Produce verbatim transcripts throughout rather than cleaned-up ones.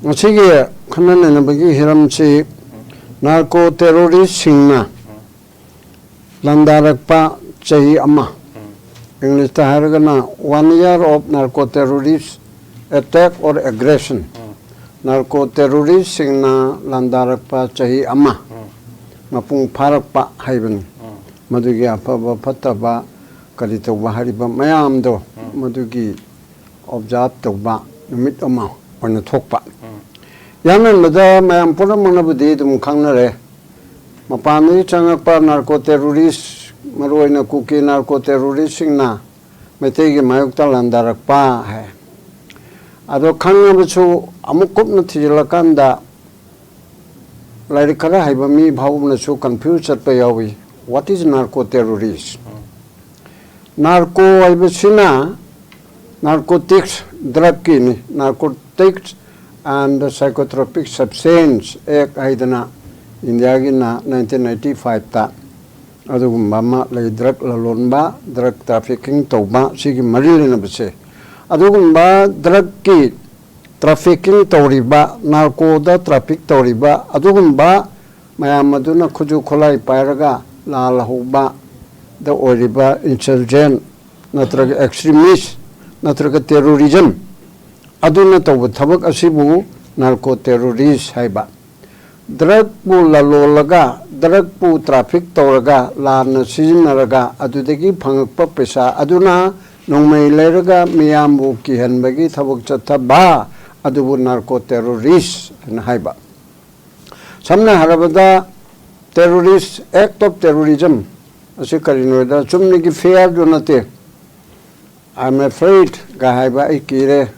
ꯉꯁꯤꯒꯤ ꯈꯟꯅ ꯅꯩꯅꯕꯒꯤ ꯍꯤꯔꯝꯁꯤ ꯅꯥꯔꯀꯣ ꯇꯦꯔꯣꯔꯤꯁꯁꯤꯡꯅ ꯂꯥꯟꯗꯥꯔꯛꯄ ꯆꯍꯤ ꯑꯃ, ꯏꯪꯂꯤꯁꯇ ꯍꯥꯏꯔꯒꯅ One Year of Narco Terrorist Attack or Aggression, narco ꯇꯦꯔꯣꯔꯤꯁꯁꯤꯡꯅ ꯂꯥꯟꯗꯥꯔꯛꯄ ꯆꯍꯤ ꯑꯃ ꯃꯄꯨꯡ ꯐꯥꯔꯛꯄ ꯍꯥꯏꯕꯅꯤ꯫ ꯃꯗꯨꯒꯤ ꯑꯐꯕ ꯐꯠꯇꯕ ꯀꯔꯤ ꯇꯧꯕ ꯍꯥꯏꯔꯤꯕ ꯃꯌꯥꯝꯗꯣ ꯃꯗꯨꯒꯤ ꯑꯣꯕꯖꯥꯔꯕ ꯇꯧꯕ ꯅꯨꯃꯤꯠ ꯑꯃ ꯑꯣꯏꯅ ꯊꯣꯛꯄ꯫ ꯌꯥꯝꯃꯟꯕꯗ ꯃꯌꯥꯝ ꯄꯨꯝꯅꯃꯛꯅꯕꯨꯗꯤ ꯑꯗꯨꯝ ꯈꯪꯅꯔꯦ꯫ ꯃꯄꯥꯟꯗꯒꯤ ꯆꯪꯉꯛꯄ ꯅꯥꯔꯀꯣ ꯇꯦꯔꯣꯔꯤꯁ, ꯃꯔꯨꯑꯣꯏꯅ ꯀꯨꯀꯤ ꯅꯥꯔꯀꯣ ꯇꯦꯔꯣꯔꯤꯁꯁꯤꯡꯅ ꯃꯩꯇꯩꯒꯤ ꯃꯥꯌꯣꯛꯇ ꯂꯥꯟꯗꯥꯔꯛꯄ ꯍꯥꯏ꯫ ꯑꯗꯣ ꯈꯪꯉꯕꯁꯨ ꯑꯃꯨꯛ ꯀꯨꯞꯅ ꯊꯤꯖꯤꯜꯂꯀꯥꯟꯗ ꯂꯥꯏꯔꯤꯛ ꯈꯔ ꯍꯩꯕ ꯃꯤ ꯐꯥꯎꯕꯅꯁꯨ ꯀꯟꯐ꯭ꯌꯨꯁ ꯆꯠꯄ ꯌꯥꯎꯏ꯫ What is narco terrorist? Narco ꯍꯥꯏꯕꯁꯤꯅ narcotics, ꯗ꯭ꯔꯛꯀꯤꯅꯤ꯫ Narcotics and Psychotropic Substance Act ꯍꯥꯏꯗꯅ ꯏꯟꯗꯤꯌꯥꯒꯤꯅ ꯅꯥꯏꯟꯇꯤꯟ ꯑꯩꯠꯇꯤ ꯐꯥꯏꯚꯇ ꯑꯗꯨꯒꯨꯝꯕ ꯑꯃ ꯂꯩ꯫ ꯗ꯭ꯔꯛ ꯂꯂꯣꯟꯕ, ꯗ꯭ꯔꯛ ꯇ꯭ꯔꯥꯐꯤꯀꯤꯡ ꯇꯧꯕ, ꯁꯤꯒꯤ ꯃꯔꯤ ꯂꯩꯅꯕꯁꯦ, ꯑꯗꯨꯒꯨꯝꯕ ꯗ꯭ꯔꯛꯀꯤ ꯇ꯭ꯔꯥꯐꯤꯀꯤꯡ ꯇꯧꯔꯤꯕ, ꯅꯥꯔꯀꯣꯗ ꯇ꯭ꯔꯥꯐꯤꯛ ꯇꯧꯔꯤꯕ ꯑꯗꯨꯒꯨꯝꯕ ꯃꯌꯥꯝ ꯑꯗꯨꯅ ꯈꯨꯠꯁꯨ ꯈꯨꯠꯂꯥꯏ ꯄꯥꯏꯔꯒ ꯂꯥꯜꯍꯧꯕꯗ ꯑꯣꯏꯔꯤꯕ ꯏꯟꯁꯔꯖꯦꯟ ꯅꯠꯇ꯭ꯔꯒ ꯑꯦꯛꯁꯇ꯭ꯔꯤꯃꯤꯁ ꯅꯠꯇ꯭ꯔꯒ ꯇꯦꯔꯣꯔꯤꯖꯝ ꯑꯗꯨꯅ ꯇꯧꯕ ꯊꯕꯛ ꯑꯁꯤꯕꯨ ꯅꯥꯔꯀꯣ ꯇꯦꯔꯣꯔꯤꯁ ꯍꯥꯏꯕ꯫ ꯗ꯭ꯔꯛꯄꯨ ꯂꯂꯣꯜꯂꯒ, ꯗ꯭ꯔꯛꯄꯨ ꯇ꯭ꯔꯥꯐꯤꯛ ꯇꯧꯔꯒ, ꯂꯥꯟꯅ ꯁꯤꯖꯤꯟꯅꯔꯒ, ꯑꯗꯨꯗꯒꯤ ꯐꯪꯉꯛꯄ ꯄꯩꯁꯥ ꯑꯗꯨꯅ ꯅꯣꯡꯃꯩ ꯂꯩꯔꯒ ꯃꯤꯌꯥꯝꯕꯨ ꯀꯤꯍꯟꯕꯒꯤ ꯊꯕꯛ ꯆꯠꯊꯕ ꯑꯗꯨꯕꯨ ꯅꯥꯔꯀꯣ ꯇꯦꯔꯣꯔꯤꯁ ꯍꯥꯏꯅ ꯍꯥꯏꯕ꯫ ꯁꯝꯅ ꯍꯥꯏꯔꯕꯗ, terrorist, act of terrorism ꯑꯁꯤ ꯀꯔꯤꯅꯣꯗ, ꯆꯨꯝꯅꯒꯤ ꯐꯤꯌꯔꯗꯨ ꯅꯠꯇꯦ꯫ "I am afraid" ꯒ ꯍꯥꯏꯕ, "ꯑꯩ ꯀꯤꯔꯦ"꯫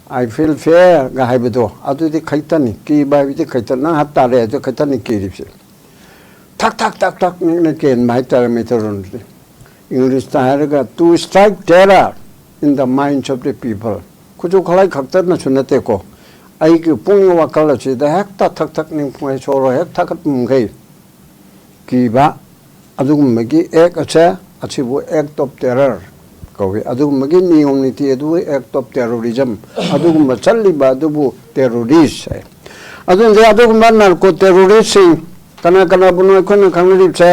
"I feel fear" ꯒ ꯍꯥꯏꯕꯗꯣ, ꯑꯗꯨꯗꯤ ꯈꯩꯇꯅꯤ꯫ ꯀꯤꯕ ꯍꯥꯏꯕꯗꯤ ꯈꯩꯇ, ꯅꯪ ꯍꯥꯠ ꯇꯥꯔꯦ ꯍꯥꯏꯗꯣ ꯈꯩꯇꯅꯤ ꯀꯤꯔꯤꯕꯁꯦ꯫ ꯊꯛ ꯊꯛ ꯊꯛ ꯊꯛ ꯅꯤꯛꯅ ꯀꯦꯟꯕ ꯍꯥꯏꯇꯥꯔꯦ ꯃꯩꯇꯩꯂꯣꯟꯗꯗꯤ꯫ ꯏꯪꯂꯤꯁꯇ ꯍꯥꯏꯔꯒ "to strike terror in the minds of the people"꯫ ꯈꯨꯠꯁꯨ ꯈꯨꯠꯂꯥꯏ ꯈꯛꯇꯅꯁꯨ ꯅꯠꯇꯦꯀꯣ, ꯑꯩꯒꯤ ꯄꯨꯛꯅꯤꯡ ꯋꯥꯈꯜ ꯑꯁꯤꯗ ꯍꯦꯛꯇ ꯊꯛ ꯊꯛ ꯅꯤꯛꯄ ꯁꯣꯔ ꯍꯦꯛ ꯊꯛꯀꯠꯄ ꯃꯈꯩ ꯀꯤꯕ, ꯑꯗꯨꯒꯨꯝꯕꯒꯤ ꯑꯦꯛ ꯑꯁꯦ, ꯑꯁꯤꯕꯨ act of terror ꯀꯧꯏ꯫ ꯑꯗꯨꯒꯨꯝꯕꯒꯤ ꯅꯤꯌꯣꯝ ꯅꯤꯇꯤ ꯑꯗꯨꯕꯨ act of terrorism, ꯑꯗꯨꯒꯨꯝꯕ ꯆꯠꯂꯤꯕ ꯑꯗꯨꯕꯨ terrorist ꯍꯥꯏ꯫ ꯑꯗꯨꯅꯗꯤ ꯑꯗꯨꯒꯨꯝꯕ narco terroristꯁꯤꯡ ꯀꯅꯥ ꯀꯅꯥꯕꯨꯅꯣ ꯑꯩꯈꯣꯏꯅ ꯈꯪꯅꯔꯤꯕꯁꯦ?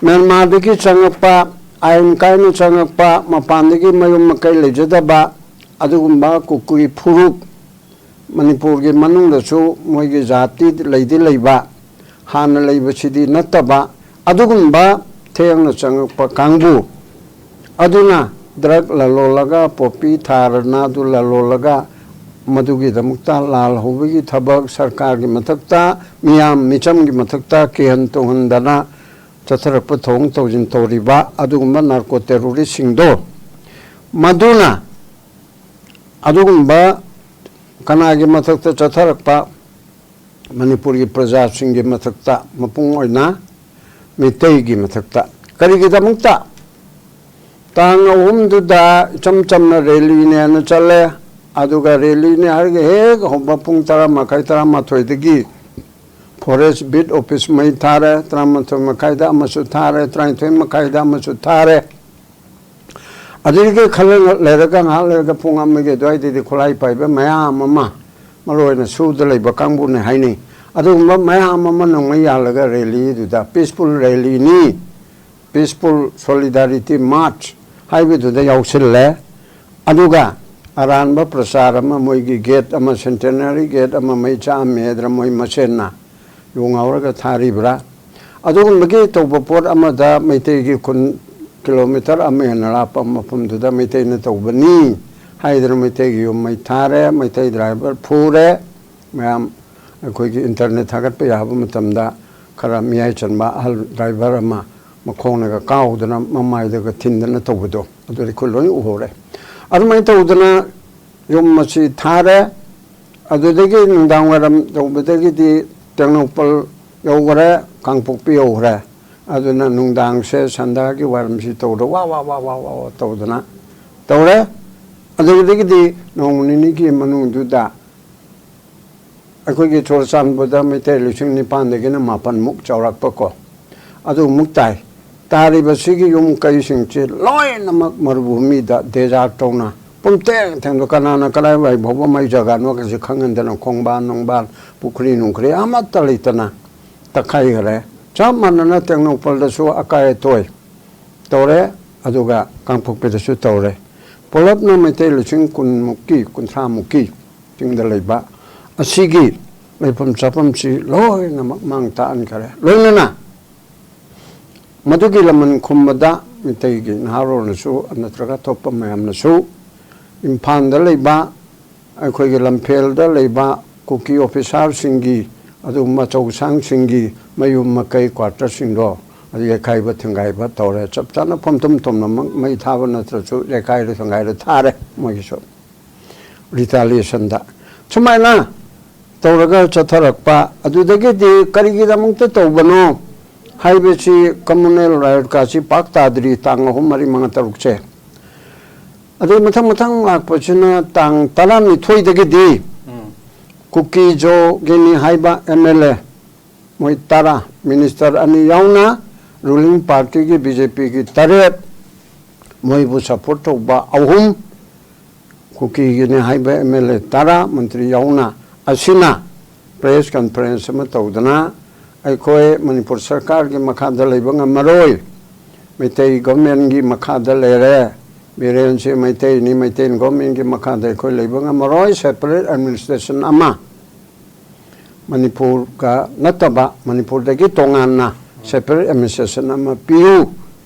ꯃ꯭ꯌꯥꯟꯃꯥꯔꯗꯒꯤ ꯆꯪꯉꯛꯄ, ꯑꯥꯏꯟ ꯀꯥꯏꯅ ꯆꯪꯉꯛꯄ, ꯃꯄꯥꯟꯗꯒꯤ ꯃꯌꯨꯝ ꯃꯀꯩ ꯂꯩꯖꯗꯕ ꯑꯗꯨꯒꯨꯝꯕ ꯀꯨꯀꯤ ꯐꯨꯔꯨꯞ, ꯃꯅꯤꯄꯨꯔꯒꯤ ꯃꯅꯨꯡꯗꯁꯨ ꯃꯣꯏꯒꯤ ꯖꯥꯇꯤ ꯂꯩꯗꯤ ꯂꯩꯕ, ꯍꯥꯟꯅ ꯂꯩꯕꯁꯤꯗꯤ ꯅꯠꯇꯕ, ꯑꯗꯨꯒꯨꯝꯕ ꯊꯦꯡꯅ ꯆꯪꯉꯛꯄ ꯀꯥꯡꯕꯨ ꯑꯗꯨꯅ drug ꯂꯂꯣꯜꯂꯒ, ꯄꯣꯄꯤ ꯊꯥꯔꯅ ꯑꯗꯨ ꯂꯂꯣꯜꯂꯒ, ꯃꯗꯨꯒꯤꯗꯃꯛꯇ ꯂꯥꯜ ꯍꯧꯕꯒꯤ ꯊꯕꯛ, ꯁꯔꯀꯥꯔꯒꯤ ꯃꯊꯛꯇ, ꯃꯤꯌꯥꯝ ꯃꯤꯆꯝꯒꯤ ꯃꯊꯛꯇ ꯀꯤꯍꯟ ꯇꯨꯡꯍꯟꯗꯅ ꯆꯠꯊꯔꯛꯄ, ꯊꯧꯑꯣꯡ ꯇꯧꯁꯤꯟ ꯇꯧꯔꯤꯕ ꯑꯗꯨꯒꯨꯝꯕ narco terroristꯁꯤꯡꯗꯣ, ꯃꯗꯨꯅ ꯑꯗꯨꯒꯨꯝꯕ ꯀꯅꯥꯒꯤ ꯃꯊꯛꯇ ꯆꯠꯊꯔꯛꯄ? ꯃꯅꯤꯄꯨꯔꯒꯤ ꯄ꯭ꯔꯖꯥꯁꯤꯡꯒꯤ ꯃꯊꯛꯇ, ꯃꯄꯨꯡ ꯑꯣꯏꯅ ꯃꯤꯇꯩꯒꯤ ꯃꯊꯛꯇ꯫ ꯀꯔꯤꯒꯤꯗꯃꯛꯇ? ꯇꯥꯡ ꯑꯍꯨꯝꯗꯨꯗ ꯏꯆꯝ ꯆꯝꯅ rallyꯅꯦꯅ ꯆꯠꯂꯦ꯫ ꯑꯗꯨꯒ rallyꯅꯦ ꯍꯥꯏꯔꯒ ꯍꯦꯛ ꯍꯧꯕ ꯄꯨꯡ ꯇꯔꯥ ꯃꯈꯥꯏ, ꯇꯔꯥꯃꯥꯊꯣꯏꯗꯒꯤ forest beat office ꯃꯩ ꯊꯥꯔꯦ, ꯇꯔꯥꯃꯥꯊꯣꯏ ꯃꯈꯥꯏꯗ ꯑꯃꯁꯨ ꯊꯥꯔꯦ, ꯇꯔꯥꯅꯤꯊꯣꯏ ꯃꯈꯥꯏꯗ ꯑꯃꯁꯨ ꯊꯥꯔꯦ꯫ ꯑꯗꯨꯗꯒꯤ ꯈꯔ ꯂꯩꯔꯒ, ꯉꯥꯏꯍꯥꯛ ꯂꯩꯔꯒ ꯄꯨꯡ ꯑꯃꯒꯤ ꯑꯗꯨꯋꯥꯏꯗꯗꯤ ꯈꯨꯠꯂꯥꯏ ꯄꯥꯏꯕ ꯃꯌꯥꯝ ꯑꯃ, ꯃꯔꯨ ꯑꯣꯏꯅ ꯁꯨꯗ ꯂꯩꯕ ꯀꯥꯡꯕꯨꯅꯦ ꯍꯥꯏꯅꯩ, ꯑꯗꯨꯒꯨꯝꯕ ꯃꯌꯥꯝ ꯑꯃ ꯅꯣꯡꯃꯩ ꯌꯥꯜꯂꯒ rallyꯗꯨꯗ, peaceful rallyꯅꯤ, peaceful solidarity march ꯍꯥꯏꯕꯗꯨꯗ ꯌꯥꯎꯁꯤꯜꯂꯦ꯫ ꯑꯗꯨꯒ ꯑꯔꯥꯟꯕ ꯄ꯭ꯔꯆꯥꯔ ꯑꯃ, ꯃꯣꯏꯒꯤ gate ꯑꯃ, centenary gate ꯑꯃ ꯃꯩ ꯆꯥꯛꯑꯝꯃꯦ ꯍꯥꯏꯗꯅ ꯃꯣꯏ ꯃꯁꯦꯟꯅ ꯌꯨ ꯉꯥꯎꯔꯒ ꯊꯥꯔꯤꯕ꯭ꯔꯥ? ꯑꯗꯨꯒꯨꯝꯕꯒꯤ ꯇꯧꯕ ꯄꯣꯠ ꯑꯃꯗ ꯃꯩꯇꯩꯒꯤ ꯈꯨꯟ kilometre ꯑꯃ ꯍꯦꯟꯅ ꯂꯥꯞꯄ ꯃꯐꯝꯗꯨꯗ ꯃꯩꯇꯩꯅ ꯇꯧꯕꯅꯤ ꯍꯥꯏꯗꯅ ꯃꯩꯇꯩꯒꯤ ꯌꯨꯝ ꯃꯩ ꯊꯥꯔꯦ, ꯃꯩꯇꯩ driver ꯐꯨꯔꯦ꯫ ꯃꯌꯥꯝ ꯑꯩꯈꯣꯏꯒꯤ internet ꯊꯥꯒꯠꯄ ꯌꯥꯕ ꯃꯇꯝꯗ ꯈꯔ ꯃꯤꯌꯥꯏ ꯆꯟꯕ ꯑꯍꯜ driver ꯑꯃ ꯃꯈꯣꯡꯅꯒ ꯀꯥꯎꯗꯅ ꯃꯃꯥꯏꯗꯒ ꯊꯤꯟꯗꯅ ꯇꯧꯕꯗꯣ, ꯑꯗꯨꯗꯤ ꯑꯩꯈꯣꯏ ꯂꯣꯏ ꯎꯍꯧꯔꯦ꯫ ꯑꯗꯨꯃꯥꯏꯅ ꯇꯧꯗꯅ ꯌꯨꯝ ꯑꯁꯤ ꯊꯥꯔꯦ꯫ ꯑꯗꯨꯗꯒꯤ ꯅꯨꯡꯗꯥꯡ ꯋꯥꯏꯔꯝ ꯇꯧꯕꯗꯒꯤꯗꯤ ꯇꯦꯡꯅꯧꯄꯜ ꯌꯧꯈ꯭ꯔꯦ, ꯀꯥꯡꯄꯣꯛꯄꯤ ꯌꯧꯈ꯭ꯔꯦ꯫ ꯑꯗꯨꯅ ꯅꯨꯡꯗꯥꯡꯁꯦ ꯁꯟꯗꯥꯒꯤ ꯋꯥꯏꯔꯝꯁꯤ ꯇꯧꯔ ꯋꯥ ꯋꯥ ꯋꯥ ꯋꯥ ꯋꯥ ꯇꯧꯗꯅ ꯇꯧꯔꯦ꯫ ꯑꯗꯨꯗꯒꯤꯗꯤ ꯅꯣꯡꯃ ꯅꯤꯅꯤꯒꯤ ꯃꯅꯨꯡꯗꯨꯗ ꯑꯩꯈꯣꯏꯒꯤ ꯆꯨꯔꯆꯥꯟꯄꯨꯔꯗ ꯃꯩꯇꯩ ꯂꯤꯁꯤꯡ ꯅꯤꯄꯥꯟꯗꯒꯤꯅ ꯃꯥꯄꯟꯃꯨꯛ ꯆꯥꯎꯔꯥꯛꯄ ꯀꯣ, ꯑꯗꯨꯃꯨꯛ ꯇꯥꯏ꯫ ꯇꯥꯔꯤꯕꯁꯤꯒꯤ ꯌꯨꯝ ꯀꯩꯁꯤꯡꯁꯤ ꯂꯣꯏꯅꯃꯛ ꯃꯔꯨꯚꯨꯃꯤꯗ ꯗꯦꯖꯥꯔꯠ ꯇꯧꯅ ꯄꯨꯝꯊꯦꯡ ꯊꯦꯡꯗꯣ, ꯀꯅꯥꯅ ꯀꯗꯥꯏꯋꯥꯏ ꯐꯥꯎꯕ ꯃꯥꯏ ꯖꯒꯥꯅꯣꯒꯁꯤ ꯈꯪꯍꯟꯗꯅ, ꯈꯣꯡꯕꯥꯟ ꯅꯨꯡꯕꯥꯟ, ꯄꯨꯈ꯭ꯔꯤ ꯅꯨꯡꯈ꯭ꯔꯤ ꯑꯃꯠꯇ ꯂꯩꯇꯅ ꯇꯛꯈꯥꯏꯈꯔꯦ꯫ ꯆꯞ ꯃꯥꯟꯅꯅ ꯇꯦꯡꯅꯧꯄꯜꯗꯁꯨ ꯑꯀꯥꯏ ꯑꯇꯣꯏ ꯇꯧꯔꯦ, ꯑꯗꯨꯒ ꯀꯥꯡꯄꯣꯛꯄꯤꯗꯁꯨ ꯇꯧꯔꯦ꯫ ꯄꯨꯂꯞꯅ ꯃꯩꯇꯩ ꯂꯤꯁꯤꯡ ꯀꯨꯟꯃꯨꯛꯀꯤ, ꯀꯨꯟꯊ꯭ꯔꯥꯃꯨꯛꯀꯤ ꯆꯤꯡꯗ ꯂꯩꯕ ꯑꯁꯤꯒꯤ ꯂꯩꯐꯝ ꯆꯥꯐꯝꯁꯤ ꯂꯣꯏꯅꯃꯛ ꯃꯥꯡ ꯇꯥꯛꯍꯟꯈꯔꯦ꯫ ꯂꯣꯏꯅꯅ ꯃꯗꯨꯒꯤ ꯂꯃꯟ ꯈꯨꯝꯕꯗ ꯃꯩꯇꯩꯒꯤ ꯅꯍꯥꯔꯣꯜꯅꯁꯨ ꯅꯠꯇ꯭ꯔꯒ ꯑꯇꯣꯞꯄ ꯃꯌꯥꯝꯅꯁꯨ ꯏꯝꯐꯥꯜꯗ ꯂꯩꯕ, ꯑꯩꯈꯣꯏꯒꯤ ꯂꯝꯐꯦꯜꯗ ꯂꯩꯕ ꯀꯨꯀꯤ ꯑꯣꯐꯤꯁꯥꯔꯁꯤꯡꯒꯤ, ꯑꯗꯨꯒꯨꯝꯕ ꯑꯆꯧ ꯑꯁꯥꯡꯁꯤꯡꯒꯤ ꯃꯌꯨꯝ ꯃꯀꯩ, ꯀ꯭ꯋꯥꯇꯔꯁꯤꯡꯗꯣ ꯑꯗꯨ ꯌꯩꯈꯥꯏꯕ ꯊꯤꯡꯒꯥꯏꯕ ꯇꯧꯔꯦ꯫ ꯆꯞ ꯆꯥꯅ ꯐꯝꯇꯨꯝ ꯊꯨꯝꯅꯃꯛ ꯃꯩ ꯊꯥꯕ ꯅꯠꯇ꯭ꯔꯁꯨ ꯌꯩꯈꯥꯏꯔꯦ, ꯊꯤꯡꯒꯥꯏꯔꯦ, ꯊꯥꯔꯦ ꯃꯣꯏꯒꯤꯁꯨ ꯔꯤꯇꯥꯂꯤꯌꯦꯁꯟꯗ꯫ ꯁꯨꯃꯥꯏꯅ ꯇꯧꯔꯒ ꯆꯠꯊꯔꯛꯄ꯫ ꯑꯗꯨꯗꯒꯤꯗꯤ ꯀꯔꯤꯒꯤꯗꯃꯛꯇ ꯇꯧꯕꯅꯣ ꯍꯥꯏꯕꯁꯤ ꯀꯝꯃꯨꯅꯦꯜ ꯔꯥꯏꯌꯣꯠꯀꯥꯁꯤ ꯄꯥꯛ ꯇꯥꯗ꯭ꯔꯤ, ꯇꯥꯡ ꯑꯍꯨꯝ, ꯃꯔꯤ, ꯃꯉꯥ, ꯇꯔꯨꯛꯁꯦ꯫ ꯑꯗꯩ ꯃꯊꯪ ꯃꯊꯪ ꯂꯥꯛꯄꯁꯤꯅ ꯇꯥꯡ ꯇꯔꯥꯅꯤꯊꯣꯏꯗꯒꯤꯗꯤ ꯀꯨꯀꯤꯖꯣꯒꯤꯅꯤ ꯍꯥꯏꯕ ꯑꯦꯝ ꯑꯦꯜ ꯑꯦ ꯃꯣꯏ ꯇꯔꯥ, ꯃꯤꯅꯤꯁꯇꯔ ꯑꯅꯤ ꯌꯥꯎꯅ, ꯔꯨꯂꯤꯡ ꯄꯥꯔꯇꯤꯒꯤ ꯕꯤ ꯖꯦ ꯄꯤꯒꯤ ꯇꯔꯦꯠ, ꯃꯣꯏꯕꯨ ꯁꯄꯣꯔꯠ ꯇꯧꯕ ꯑꯍꯨꯝ, ꯀꯨꯀꯤꯒꯤꯅꯤ ꯍꯥꯏꯕ ꯑꯦꯝ ꯑꯦꯜ ꯑꯦ ꯇꯔꯥ, ꯃꯟꯇ꯭ꯔꯤ ꯌꯥꯎꯅ, ꯑꯁꯤꯅ ꯄ꯭ꯔꯦꯁ ꯀꯟꯐꯔꯦꯟꯁ ꯑꯃ ꯇꯧꯗꯅ, ꯑꯩꯈꯣꯏ ꯃꯅꯤꯄꯨꯔ ꯁꯔꯀꯥꯔꯒꯤ ꯃꯈꯥꯗ ꯂꯩꯕ ꯉꯝꯃꯔꯣꯏ, ꯃꯩꯇꯩ ꯒꯣꯔꯃꯦꯟꯒꯤ ꯃꯈꯥꯗ ꯂꯩꯔꯦ, ꯕꯤꯔꯦꯟꯁꯤ ꯃꯩꯇꯩꯅꯤ, ꯃꯩꯇꯩ ꯒꯣꯔꯃꯦꯟꯒꯤ ꯃꯈꯥꯗ ꯑꯩꯈꯣꯏ ꯂꯩꯕ ꯉꯝꯃꯔꯣꯏ, ꯁꯦꯄꯔꯦꯠ ꯑꯦꯗꯃꯤꯅꯤꯁꯇ꯭ꯔꯦꯁꯟ ꯑꯃ ꯃꯅꯤꯄꯨꯔꯒ ꯅꯠꯇꯕ, ꯃꯅꯤꯄꯨꯔꯗꯒꯤ ꯇꯣꯉꯥꯟꯅ ꯁꯦꯄꯔꯦꯠ ꯑꯦꯗꯃꯤꯅꯤꯁꯇ꯭ꯔꯦꯁꯟ ꯑꯃ ꯄꯤꯌꯨ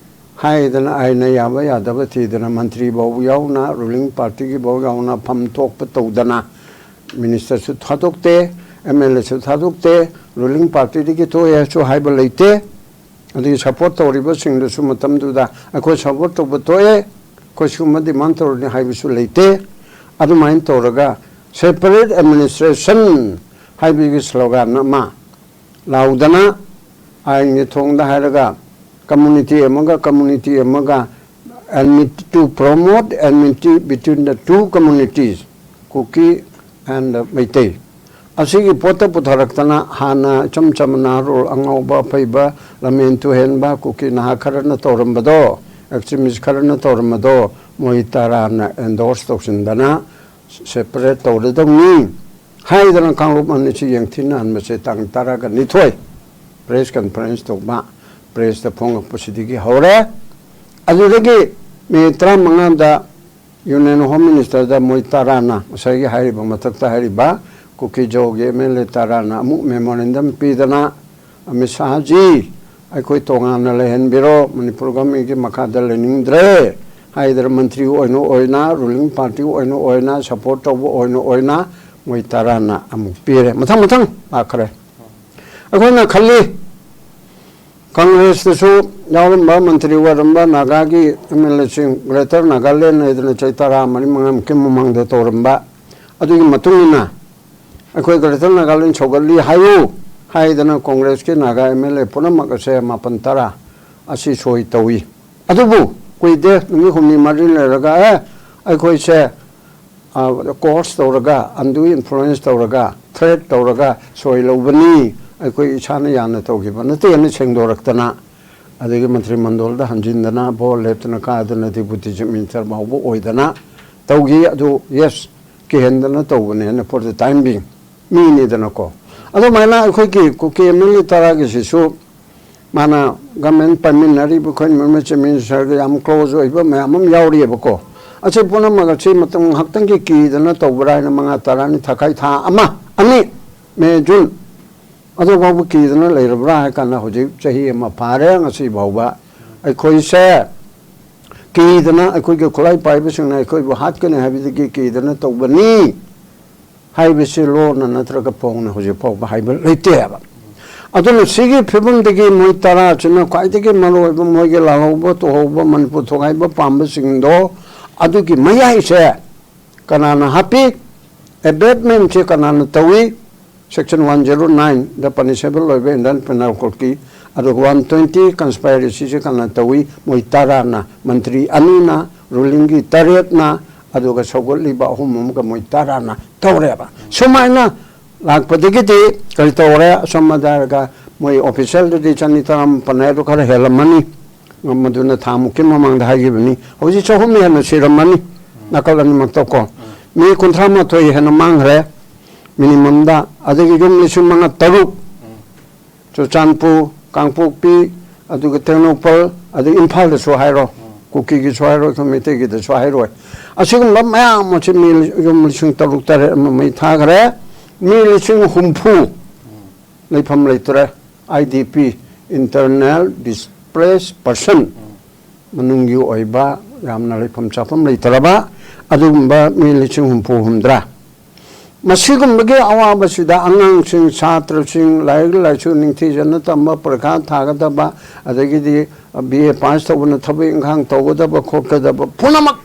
ꯍꯥꯏꯗꯅ ꯑꯩꯅ ꯌꯥꯕ ꯌꯥꯗꯕ ꯊꯤꯗꯅ ꯃꯟꯇ꯭ꯔꯤ ꯐꯥꯎꯕ ꯌꯥꯎꯅ, ꯔꯨꯂꯤꯡ ꯄꯥꯔꯇꯤꯒꯤ ꯐꯥꯎ ꯌꯥꯎꯅ ꯐꯝ ꯊꯣꯛꯄ ꯇꯧꯗꯅ, ꯃꯤꯅꯤꯁꯇꯔꯁꯨ ꯊꯥꯗꯣꯛꯇꯦ, ꯑꯦꯝ ꯑꯦꯜ ꯑꯦꯁꯨ ꯊꯥꯗꯣꯛꯇꯦ, ꯔꯨꯂꯤꯡ ꯄꯥꯔꯇꯤꯗꯒꯤ ꯊꯣꯛꯑꯦꯁꯨ ꯍꯥꯏꯕ ꯂꯩꯇꯦ꯫ ꯑꯗꯒꯤ ꯁꯄꯣꯔꯠ ꯇꯧꯔꯤꯕꯁꯤꯡꯗꯨꯁꯨ ꯃꯇꯝꯗꯨꯗ ꯑꯩꯈꯣꯏ ꯁꯄꯣꯔꯠ ꯇꯧꯕ ꯊꯣꯛꯑꯦ, ꯑꯩꯈꯣꯏ ꯁꯤꯒꯨꯝꯕ ꯗꯤꯃꯥꯟ ꯇꯧꯔꯅꯤ ꯍꯥꯏꯕꯁꯨ ꯂꯩꯇꯦ꯫ ꯑꯗꯨꯃꯥꯏꯅ ꯇꯧꯔꯒ ꯁꯦꯄꯔꯦꯠ ꯑꯦꯗꯃꯤꯅꯤꯁꯇ꯭ꯔꯦꯁꯟ ꯍꯥꯏꯕꯒꯤ ꯁ꯭ꯂꯣꯒꯥꯟ ꯑꯃ ꯂꯥꯎꯗꯅ, ꯑꯥꯏꯟꯒꯤ ꯊꯣꯡꯗ ꯍꯥꯏꯔꯒ, ꯀꯝꯃꯨꯅꯤꯇꯤ ꯑꯃꯒ ꯀꯝꯃꯨꯅꯤꯇꯤ ꯑꯃꯒ, enmity, to promote enmity between the two communities, Kuki and Meitei. ꯑꯁꯤꯒꯤ ꯄꯣꯠꯇ ꯄꯨꯊꯔꯛꯇꯅ ꯍꯥꯟꯅ ꯏꯆꯝ ꯆꯝꯅ ꯅꯍꯥꯔꯣꯜ ꯑꯉꯥꯎꯕ ꯑꯐꯩꯕ ꯂꯝꯍꯦꯟ ꯇꯨꯍꯦꯟꯕ ꯀꯨꯀꯤ ꯅꯍꯥ ꯈꯔꯅ ꯇꯧꯔꯝꯕꯗꯣ, ꯑꯦꯛꯁꯇ꯭ꯔꯤꯃꯤꯁ ꯈꯔꯅ ꯇꯧꯔꯝꯕꯗꯣ ꯃꯣꯏ ꯇꯔꯥꯅ ꯑꯦꯟꯗꯣꯔꯁ ꯇꯧꯁꯤꯟꯗꯅ ꯁꯦꯄꯔꯦꯠ ꯇꯧꯔꯗꯧꯅꯤ ꯍꯥꯏꯗꯅ ꯀꯥꯡꯂꯨꯞ ꯑꯅꯤꯁꯤ ꯌꯦꯡꯊꯤꯅꯍꯟꯕꯁꯦ ꯇꯥꯡ ꯇꯔꯥꯒ ꯅꯤꯊꯣꯏ ꯄ꯭ꯔꯦꯁ ꯀꯟꯐꯔꯦꯟꯁ ꯇꯧꯕ, ꯄ꯭ꯔꯦꯁꯇ ꯐꯣꯡꯉꯛꯄꯁꯤꯗꯒꯤ ꯍꯧꯔꯦ꯫ ꯑꯗꯨꯗꯒꯤ ꯃꯦ ꯇꯔꯥꯃꯉꯥꯗ ꯌꯨꯅꯤꯌꯟ ꯍꯣꯝ ꯃꯤꯅꯤꯁꯇꯔꯗ ꯃꯣꯏ ꯇꯔꯥꯅ ꯉꯁꯥꯏꯒꯤ ꯍꯥꯏꯔꯤꯕ, ꯃꯊꯛꯇ ꯍꯥꯏꯔꯤꯕ ꯀꯨꯀꯤ ꯖꯣꯒꯤ ꯑꯦꯝ ꯑꯦꯜ ꯑꯦ ꯇꯔꯥꯅ ꯑꯃꯨꯛ ꯃꯦꯃꯣꯔꯦꯟꯗꯝ ꯄꯤꯗꯅ, "ꯑꯃꯤꯠ ꯁꯥꯍꯖꯤ, ꯑꯩꯈꯣꯏ ꯇꯣꯉꯥꯟꯅ ꯂꯩꯍꯟꯕꯤꯔꯣ, ꯃꯅꯤꯄꯨꯔ ꯒꯚꯔꯟꯃꯦꯟꯒꯤ ꯃꯈꯥꯗ ꯂꯩꯅꯤꯡꯗ꯭ꯔꯦ" ꯍꯥꯏꯗꯅ ꯃꯟꯇ꯭ꯔꯤ ꯑꯣꯏꯅ ꯑꯣꯏꯅ, ꯔꯨꯂꯤꯡ ꯄꯥꯔꯇꯤ ꯑꯣꯏꯅ ꯑꯣꯏꯅ, ꯁꯄꯣꯔꯠ ꯇꯧꯕ ꯑꯣꯏꯅ ꯑꯣꯏꯅ ꯃꯣꯏ ꯇꯔꯥꯅ ꯑꯃꯨꯛ ꯄꯤꯔꯦ꯫ ꯃꯊꯪ ꯃꯊꯪ ꯂꯥꯛꯈ꯭ꯔꯦ꯫ ꯑꯩꯈꯣꯏꯅ ꯈꯜꯂꯤ, ꯀꯪꯒ꯭ꯔꯦꯁꯇꯁꯨ ꯌꯥꯎꯔꯝꯕ, ꯃꯟꯇ꯭ꯔꯤ ꯑꯣꯏꯔꯝꯕ ꯅꯥꯒꯥꯒꯤ ꯑꯦꯝ ꯑꯦꯜ ꯑꯦꯁꯤꯡ, ꯒ꯭ꯔꯦꯇꯔ ꯅꯥꯒꯥꯂꯦꯟ ꯍꯥꯏꯗꯅ ꯆꯍꯤ ꯇꯔꯥ ꯃꯔꯤ ꯃꯉꯥꯃꯨꯛꯀꯤ ꯃꯃꯥꯡꯗ ꯇꯧꯔꯝꯕ, ꯑꯗꯨꯒꯤ ꯃꯇꯨꯡ ꯏꯟꯅ ꯑꯩꯈꯣꯏ ꯒ꯭ꯔꯦꯇꯔ ꯅꯥꯒꯥꯂꯦꯟ ꯁꯧꯒꯠꯂꯤ ꯍꯥꯏꯌꯨ ꯍꯥꯏꯗꯅ ꯀꯣꯡꯒ꯭ꯔꯦꯁꯀꯤ ꯅꯥꯒꯥ ꯑꯦꯝ ꯑꯦꯜ ꯑꯦ ꯄꯨꯝꯅꯃꯛ ꯑꯁꯦ ꯃꯥꯄꯟ ꯇꯔꯥ ꯑꯁꯤ ꯁꯣꯏ ꯇꯧꯏ꯫ ꯑꯗꯨꯕꯨ ꯀꯨꯏꯗꯦ, ꯅꯨꯃꯤꯠ ꯍꯨꯝꯅꯤ ꯃꯔꯤ ꯂꯩꯔꯒ, "ꯑꯦ, ꯑꯩꯈꯣꯏꯁꯦ ꯀꯣꯔꯁ ꯇꯧꯔꯒ, ꯑꯟꯗꯨ ꯏꯟꯐ꯭ꯂꯨꯌꯦꯟꯁ ꯇꯧꯔꯒ, ꯊ꯭ꯔꯦꯠ ꯇꯧꯔꯒ ꯁꯣꯏ ꯂꯧꯕꯅꯤ, ꯑꯩꯈꯣꯏ ꯏꯁꯥꯅ ꯌꯥꯅ ꯇꯧꯈꯤꯕ ꯅꯠꯇꯦꯅ" ꯁꯦꯡꯗꯣꯔꯛꯇꯅ, ꯑꯗꯒꯤ ꯃꯟꯇ꯭ꯔꯤ ꯃꯟꯗꯣꯜꯗ ꯍꯟꯖꯤꯟꯗꯅ, ꯚꯣꯠ ꯂꯦꯞꯇꯅ ꯀꯥꯗꯅ, ꯗꯦꯄꯨꯇꯤ ꯆꯤꯐ ꯃꯤꯅꯤꯁꯇꯔ ꯐꯥꯎꯕ ꯑꯣꯏꯗꯅ ꯇꯧꯈꯤ꯫ ꯑꯗꯨ, ꯌꯦꯁ, ꯀꯤꯍꯟꯗꯅ ꯇꯧꯕꯅꯦꯅ, for the time being, ꯃꯤꯅꯤꯗꯅꯀꯣ꯫ ꯑꯗꯨꯃꯥꯏꯅ ꯑꯩꯈꯣꯏꯒꯤ ꯀꯨꯀꯤ ꯑꯦꯝ ꯑꯦꯜ ꯑꯦ ꯇꯔꯥꯒꯤꯁꯤꯁꯨ ꯃꯥꯅ ꯒꯃꯦꯟ ꯄꯥꯏꯃꯤꯟꯅꯔꯤꯕ ꯑꯩꯈꯣꯏ ꯃꯦꯝꯕꯔ ꯆꯤꯐ ꯃꯤꯅꯤꯁꯇꯔꯒ ꯌꯥꯝ ꯀ꯭ꯂꯣꯖ ꯑꯣꯏꯕ ꯃꯌꯥꯝ ꯑꯃ ꯌꯥꯎꯔꯤꯑꯕꯀꯣ꯫ ꯑꯁꯤ ꯄꯨꯝꯅꯃꯛ ꯑꯁꯤ ꯃꯇꯝ ꯉꯥꯏꯍꯥꯛꯇꯪꯒꯤ ꯀꯤꯗꯅ ꯇꯧꯕ꯭ꯔꯥ ꯍꯥꯏꯅ, ꯃꯉꯥ, ꯇꯔꯥꯅꯤ, ꯊꯥꯈꯥꯏ ꯊꯥ ꯑꯃ, ꯑꯅꯤ, ꯃꯦ, ꯖꯨꯟ, ꯑꯗꯨ ꯐꯥꯎꯕ ꯀꯤꯗꯅ ꯂꯩꯔꯕ꯭ꯔꯥ ꯍꯥꯏ ꯀꯥꯟꯗ, ꯍꯧꯖꯤꯛ ꯆꯍꯤ ꯑꯃ ꯐꯥꯔꯦ, ꯉꯁꯤ ꯐꯥꯎꯕ ꯑꯩꯈꯣꯏꯁꯦ ꯀꯤꯗꯅ, ꯑꯩꯈꯣꯏꯒꯤ ꯈꯨꯠꯂꯥꯏ ꯄꯥꯏꯕꯁꯤꯡꯅ ꯑꯩꯈꯣꯏꯕꯨ ꯍꯥꯠꯀꯅꯤ ꯍꯥꯏꯕꯗꯒꯤ ꯀꯤꯗꯅ ꯇꯧꯕꯅꯤ ꯍꯥꯏꯕꯁꯤ ꯂꯣꯟꯅ ꯅꯠꯇ꯭ꯔꯒ ꯐꯣꯡꯅ ꯍꯧꯖꯤꯛ ꯐꯥꯎꯕ ꯍꯥꯏꯕ ꯂꯩꯇꯦ ꯍꯥꯏꯕ꯫ ꯑꯗꯨꯅ ꯁꯤꯒꯤ ꯐꯤꯕꯝꯗꯒꯤ ꯃꯣꯏ ꯇꯔꯥꯁꯤꯅ ꯈ꯭ꯋꯥꯏꯗꯒꯤ ꯃꯔꯨꯑꯣꯏꯕ ꯃꯣꯏꯒꯤ ꯂꯥꯜꯍꯧꯕ ꯇꯨꯍꯧꯕ ꯃꯅꯤꯄꯨꯔ ꯊꯣꯒꯥꯏꯕ ꯄꯥꯝꯕꯁꯤꯡꯗꯣ ꯑꯗꯨꯒꯤ ꯃꯌꯥꯏꯁꯦ ꯀꯅꯥꯅ ꯍꯥꯞꯄꯤ? ꯑꯦꯕꯦꯠꯃꯦꯟꯁꯦ ꯀꯅꯥꯅ ꯇꯧꯏ? Section one zero nine ꯗ ꯄꯅꯤꯁꯦꯕꯜ ꯑꯣꯏꯕ ꯏꯟꯗꯤꯌꯟ ꯄꯤꯅꯦꯜ ꯀꯣꯗꯀꯤ, ꯑꯗꯨꯒ one twenty ꯀꯟꯁꯄꯥꯏꯔꯦꯁꯤꯁꯦ ꯀꯅꯥ ꯇꯧꯏ? ꯃꯣꯏ ꯇꯔꯥꯅ, ꯃꯟꯇ꯭ꯔꯤ ꯑꯅꯤꯅ, ꯔꯨꯂꯤꯡꯒꯤ ꯇꯔꯦꯠꯅ, ꯑꯗꯨꯒ ꯁꯧꯒꯠꯂꯤꯕ ꯑꯍꯨꯝ ꯑꯃꯒ ꯃꯣꯏ ꯇꯔꯥꯅ ꯇꯧꯔꯦꯕ꯫ ꯁꯨꯃꯥꯏꯅ ꯂꯥꯛꯄꯗꯒꯤꯗꯤ ꯀꯔꯤ ꯇꯧꯔꯦ? ꯑꯁꯣꯝ ꯑꯗꯥꯏꯔꯒ ꯃꯣꯏ ꯑꯣꯐꯤꯁꯦꯜꯗꯨꯗꯤ ꯆꯅꯤ ꯇꯔꯥꯃꯥꯄꯟ ꯍꯥꯏꯗꯣ ꯈꯔ ꯍꯦꯜꯂꯝꯃꯅꯤ꯫ ꯃꯗꯨꯅ ꯊꯥ ꯃꯨꯛꯀꯤ ꯃꯃꯥꯡꯗ ꯍꯥꯏꯈꯤꯕꯅꯤ꯫ ꯍꯧꯖꯤꯛ ꯆꯍꯨꯝ ꯍꯦꯟꯅ ꯁꯤꯔꯝꯃꯅꯤ꯫ ꯅꯥꯀꯜ ꯑꯅꯤꯃꯛꯇꯀꯣ꯫ ꯃꯤ ꯀꯨꯟꯊ꯭ꯔꯥ ꯃꯥꯊꯣꯏ ꯍꯦꯟꯅ ꯃꯥꯡꯈ꯭ꯔꯦ꯫ ꯃꯤꯅꯤꯃꯝꯗ꯫ ꯑꯗꯒꯤ ꯌꯨꯝ ꯂꯤꯁꯤꯡ ꯃꯉꯥ ꯇꯔꯨꯛ꯫ ꯆꯨꯔꯆꯥꯟꯄꯨꯔ, ꯀꯥꯡꯄꯣꯛꯄꯤ, ꯑꯗꯨꯒ ꯇꯦꯡꯅꯧꯄꯜ, ꯑꯗꯨ ꯏꯝꯐꯥꯜꯗꯁꯨ ꯍꯥꯏꯔꯣ, ꯀꯨꯀꯤꯒꯤꯁꯨ ꯍꯥꯏꯔꯣ, ꯑꯩꯈꯣꯏ ꯃꯩꯇꯩꯒꯤꯗꯁꯨ ꯍꯥꯏꯔꯣꯏ꯫ ꯑꯁꯤꯒꯨꯝꯕ ꯃꯌꯥꯝ ꯑꯁꯤ ꯃꯤ ꯌꯨꯝ ꯂꯤꯁꯤꯡ ꯇꯔꯨꯛ ꯇꯔꯦꯠ ꯑꯃ ꯃꯩ ꯊꯥꯈ꯭ꯔꯦ꯫ ꯃꯤ ꯂꯤꯁꯤꯡ ꯍꯨꯝꯐꯨ ꯂꯩꯐꯝ ꯂꯩꯇ꯭ꯔꯦ꯫ I D P, Internal Displaced Person, ꯃꯅꯨꯡꯒꯤ ꯑꯣꯏꯕ ꯌꯥꯝꯅ ꯂꯩꯐꯝ ꯆꯥꯐꯝ ꯂꯩꯇ꯭ꯔꯕ ꯑꯗꯨꯒꯨꯝꯕ ꯃꯤ ꯂꯤꯁꯤꯡ ꯍꯨꯝꯐꯨ ꯍꯨꯝꯗ꯭ꯔꯥ꯫ ꯃꯁꯤꯒꯨꯝꯕꯒꯤ ꯑꯋꯥꯕꯁꯤꯗ ꯑꯉꯥꯡꯁꯤꯡ, ꯁꯥꯇ꯭ꯔꯁꯤꯡ, ꯂꯥꯏꯔꯤꯛ ꯂꯥꯏꯁꯨ ꯅꯤꯡꯊꯤꯖꯅ ꯇꯝꯕ, ꯄꯔꯤꯈꯥ ꯊꯥꯒꯗꯕ, ꯑꯗꯒꯤꯗꯤ ꯕꯤ ꯑꯦ ꯄꯥꯁ ꯇꯧꯕꯅ ꯊꯕꯛ ꯏꯪꯈꯥꯡ ꯇꯧꯒꯗꯕ ꯈꯣꯠꯀꯗꯕ ꯄꯨꯝꯅꯃꯛ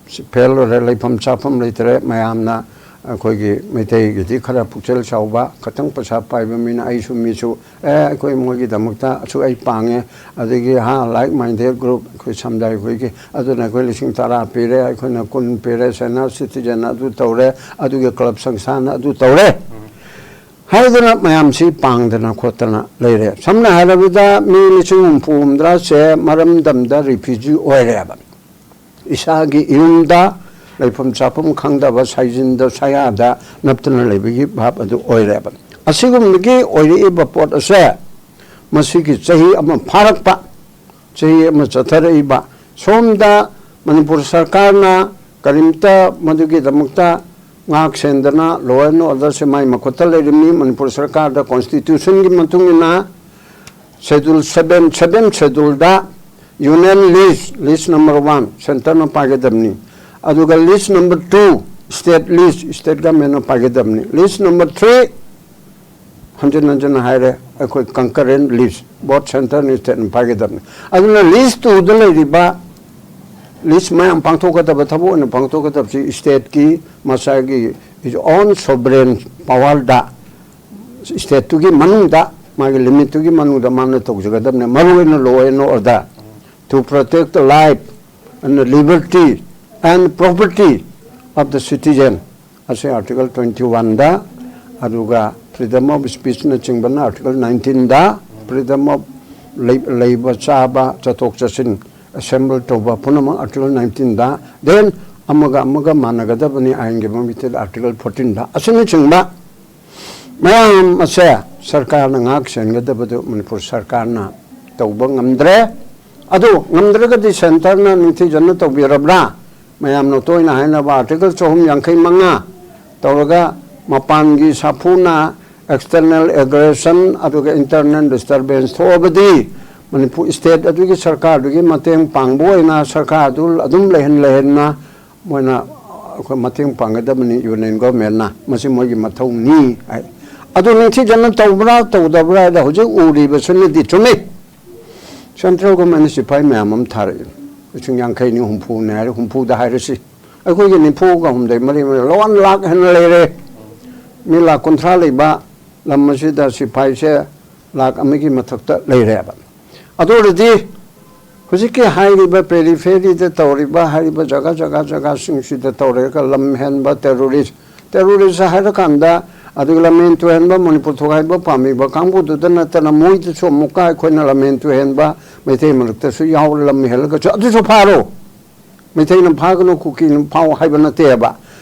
ꯁꯤ ꯐꯦꯜ ꯑꯣꯏꯔꯦ, ꯂꯩꯐꯝ ꯆꯥꯐꯝ ꯂꯩꯇ꯭ꯔꯦ꯫ ꯃꯌꯥꯝꯅ ꯑꯩꯈꯣꯏꯒꯤ ꯃꯩꯇꯩꯒꯤꯗꯤ ꯈꯔ ꯄꯨꯛꯆꯦꯜ ꯆꯥꯎꯕ, ꯈꯤꯇꯪ ꯄꯩꯁꯥ ꯄꯥꯏꯕ ꯃꯤꯅ ꯑꯩꯁꯨ ꯃꯤꯁꯨ, ꯑꯦ, ꯑꯩꯈꯣꯏ ꯃꯣꯏꯒꯤꯗꯃꯛꯇ ꯑꯁꯨꯛ ꯑꯩ ꯄꯥꯡꯉꯦ, ꯑꯗꯒꯤ ꯍꯥ, like minded group, ꯑꯩꯈꯣꯏ ꯁꯝꯗꯥꯏ ꯑꯩꯈꯣꯏꯒꯤ, ꯑꯗꯨꯅ ꯑꯩꯈꯣꯏ ꯂꯤꯁꯤꯡ ꯇꯔꯥ ꯄꯤꯔꯦ, ꯑꯩꯈꯣꯏꯅ ꯀꯨꯟ ꯄꯤꯔꯦ, senior citizen ꯑꯗꯨ ꯇꯧꯔꯦ, ꯑꯗꯨꯒꯤ club ꯁꯪꯁꯊꯥꯟꯅ ꯑꯗꯨ ꯇꯧꯔꯦ ꯍꯥꯏꯗꯅ ꯃꯌꯥꯝꯁꯤ ꯄꯥꯡꯗꯅ ꯈꯣꯠꯇꯅ ꯂꯩꯔꯦ꯫ ꯁꯝꯅ ꯍꯥꯏꯔꯕꯗ ꯃꯤ ꯂꯤꯁꯤꯡ ꯍꯨꯝꯐꯨ ꯍꯨꯝꯗ꯭ꯔꯥꯁꯦ ꯃꯔꯝꯗꯝꯗ refugee ꯑꯣꯏꯔꯦꯕ꯫ ꯏꯁꯥꯒꯤ ꯌꯨꯝꯗ ꯂꯩꯐꯝ ꯆꯥꯐꯝ ꯈꯪꯗꯕ, ꯁꯥꯏꯖꯤꯟꯗ ꯁꯌꯥꯗ ꯅꯞꯇꯅ ꯂꯩꯕꯒꯤ ꯚꯥꯕ ꯑꯗꯨ ꯑꯣꯏꯔꯦꯕ꯫ ꯑꯁꯤꯒꯨꯝꯕꯒꯤ ꯑꯣꯏꯔꯛꯏꯕ ꯄꯣꯠ ꯑꯁꯦ ꯃꯁꯤꯒꯤ ꯆꯍꯤ ꯑꯃ ꯐꯥꯔꯛꯄ, ꯆꯍꯤ ꯑꯃ ꯆꯠꯊꯔꯛꯏꯕ, ꯁꯣꯝꯗ ꯃꯅꯤꯄꯨꯔ ꯁꯔꯀꯥꯔꯅ ꯀꯔꯤꯝꯇ ꯃꯗꯨꯒꯤꯗꯃꯛꯇ ꯉꯥꯛ ꯁꯦꯟꯗꯅ law and order ꯁꯦ ꯃꯥꯏ ꯃꯈꯨꯠꯇ ꯂꯩꯔꯤꯕꯅꯤ꯫ ꯃꯅꯤꯄꯨꯔ ꯁꯔꯀꯥꯔꯗ constitution ꯒꯤ ꯃꯇꯨꯡ ꯏꯟꯅ Schedule seven, seventh Schedule ꯗ union lease, lease number one, centre ꯅ ꯄꯥꯏꯒꯗꯕꯅꯤ꯫ ꯑꯗꯨꯒ lease number two, state lease, state government ꯅ ꯄꯥꯏꯒꯗꯕꯅꯤ꯫ Lease number three, ꯍꯟꯖꯤꯟ ꯍꯟꯖꯤꯟꯅ ꯍꯥꯏꯔꯦ, ꯑꯩꯈꯣꯏ concurrent lease, both centre ꯅ state ꯅ ꯄꯥꯏꯒꯗꯕꯅꯤ꯫ ꯑꯗꯨꯅ lease two ꯗ ꯂꯩꯔꯤꯕ, lease ꯃꯌꯥꯝ ꯄꯥꯡꯊꯣꯛꯀꯗꯕ, ꯊꯕꯛ ꯑꯣꯏꯅ ꯄꯥꯡꯊꯣꯛꯀꯗꯕꯁꯤ state ꯀꯤ ꯃꯁꯥꯒꯤ its own sovereign power ꯗ, state ꯇꯨꯒꯤ ꯃꯅꯨꯡꯗ, ꯃꯥꯒꯤ limit ꯇꯨꯒꯤ ꯃꯅꯨꯡꯗ ꯃꯥꯅ ꯇꯧꯖꯒꯗꯕꯅꯤ꯫ ꯃꯔꯨ ꯑꯣꯏꯅ law and order, to protect the life and the liberty and property of the citizen꯫ ꯑꯁꯤ ꯑꯥꯔꯇꯤꯀꯜ ꯇ꯭ꯋꯦꯟꯇꯤ ꯋꯥꯟꯗ, ꯑꯗꯨꯒ freedom of speechꯅꯆꯤꯡꯕꯅ ꯑꯥꯔꯇꯤꯀꯜ ꯅꯥꯏꯟꯇꯤꯟꯗ, freedom of ꯂꯩ-, ꯂꯩꯕ, ꯆꯥꯕ, ꯆꯠꯊꯣꯛ ꯆꯠꯁꯤꯟ, assemble ꯇꯧꯕ ꯄꯨꯝꯅꯃꯛ ꯑꯥꯔꯇꯤꯀꯜ ꯅꯥꯏꯟꯇꯤꯟꯗ, then ꯑꯃꯒ ꯑꯃꯒ ꯃꯥꯟꯅꯒꯗꯕꯅꯤ ꯑꯥꯏꯟꯒꯤ ꯃꯃꯤꯠꯇꯗ ꯑꯥꯔꯇꯤꯀꯜ ꯐꯣꯔꯇꯤꯟꯗ, ꯑꯁꯤꯅꯆꯤꯡꯕ ꯃꯌꯥꯝ ꯑꯁꯦ ꯁꯔꯀꯥꯔꯅ ꯉꯥꯛ ꯁꯦꯟꯒꯗꯕꯗꯨ ꯃꯅꯤꯄꯨꯔ ꯁꯔꯀꯥꯔꯅ ꯇꯧꯕ ꯉꯝꯗ꯭ꯔꯦ꯫ ꯑꯗꯨ ꯉꯝꯗ꯭ꯔꯒꯗꯤ centreꯅ ꯅꯤꯡꯊꯤꯖꯅ ꯇꯧꯕꯤꯔꯕ꯭ꯔꯥ? ꯃꯌꯥꯝꯅ ꯇꯣꯏꯅ ꯍꯥꯏꯅꯕ ꯑꯥꯔꯇꯤꯀꯜ ꯆꯍꯨꯝ ꯌꯥꯡꯈꯩ ꯃꯉꯥ ꯇꯧꯔꯒ ꯃꯄꯥꯟꯒꯤ ꯁꯥꯐꯨꯅ, external aggression ꯑꯗꯨꯒ internal disturbance ꯊꯣꯛꯑꯕꯗꯤ ꯃꯅꯤꯄꯨꯔ state ꯑꯗꯨꯒꯤ ꯁꯔꯀꯥꯔꯗꯨꯒꯤ ꯃꯇꯦꯡ ꯄꯥꯡꯕ ꯑꯣꯏꯅ ꯁꯔꯀꯥꯔꯗꯨ ꯑꯗꯨꯝ ꯂꯩꯍꯟ ꯂꯩꯍꯟꯅ ꯃꯣꯏꯅ ꯑꯩꯈꯣꯏ ꯃꯇꯦꯡ ꯄꯥꯡꯒꯗꯕꯅꯤ, union governmentꯅ꯫ ꯃꯁꯤ ꯃꯣꯏꯒꯤ ꯃꯊꯧꯅꯤ ꯍꯥꯏ꯫ ꯑꯗꯨ ꯅꯤꯡꯊꯤꯖꯅ ꯇꯧꯕ꯭ꯔꯥ ꯇꯧꯗꯕ꯭ꯔꯥ ꯍꯥꯏꯗ ꯍꯧꯖꯤꯛ ꯎꯔꯤꯕꯁꯤꯅꯗꯤ ꯆꯨꯝꯃꯤ꯫ Central governmentꯅ ꯁꯤꯐꯥꯏ ꯃꯌꯥꯝ ꯑꯃ ꯊꯥꯔꯛꯏ꯫ ꯂꯤꯁꯤꯡ ꯌꯥꯡꯈꯩꯅꯤ, ꯍꯨꯝꯐꯨꯅꯤ ꯍꯥꯏꯔꯦ, ꯍꯨꯝꯐꯨꯗ ꯍꯥꯏꯔꯁꯤ꯫ ꯑꯩꯈꯣꯏꯒꯤ ꯅꯤꯐꯨꯒ ꯍꯨꯝꯗꯣꯏ ꯃꯔꯤ ꯃꯔꯤ, one lakh ꯍꯦꯟꯅ ꯂꯩꯔꯦ꯫ ꯃꯤ ꯂꯥꯈ ꯀꯨꯟꯊ꯭ꯔꯥ ꯂꯩꯕ ꯂꯝ ꯑꯁꯤꯗ ꯁꯤꯐꯥꯏꯁꯦ ꯂꯥꯈ ꯑꯃꯒꯤ ꯃꯊꯛꯇ ꯂꯩꯔꯦꯕ꯫ ꯑꯗꯨ ꯑꯣꯏꯔꯗꯤ ꯍꯧꯖꯤꯛꯀꯤ ꯍꯥꯏꯔꯤꯕ peripheryꯗ ꯇꯧꯔꯤꯕ, ꯍꯥꯏꯔꯤꯕ ꯖꯒꯥ, ꯖꯒꯥ, ꯖꯒꯥꯁꯤꯡꯁꯤꯗ ꯇꯧꯔꯒ ꯂꯝ ꯍꯦꯟꯕ terrorist, terrorist ꯍꯥꯏꯔꯀꯥꯟꯗ ꯑꯗꯨꯒ ꯂꯝꯃꯦꯟ ꯇꯨꯍꯦꯟꯕ, ꯃꯅꯤꯄꯨꯔ ꯊꯨꯒꯥꯏꯕ ꯄꯥꯝꯃꯤꯕ ꯀꯥꯡꯕꯨꯗꯨꯗ ꯅꯠꯇꯅ ꯃꯣꯏꯗꯁꯨ ꯑꯃꯨꯛꯀ ꯑꯩꯈꯣꯏꯅ ꯂꯝꯃꯦꯟ ꯇꯨꯍꯦꯟꯕ, ꯃꯩꯇꯩ ꯃꯔꯛꯇꯁꯨ ꯌꯥꯎꯔ ꯂꯝ ꯍꯦꯜꯂꯒꯁꯨ ꯑꯗꯨꯁꯨ ꯐꯥꯔꯣ꯫ ꯃꯩꯇꯩꯅ ꯐꯥꯒꯅꯨ, ꯀꯨꯀꯤꯅ ꯐꯥꯎ ꯍꯥꯏꯕ ꯅꯠꯇꯦꯕ꯫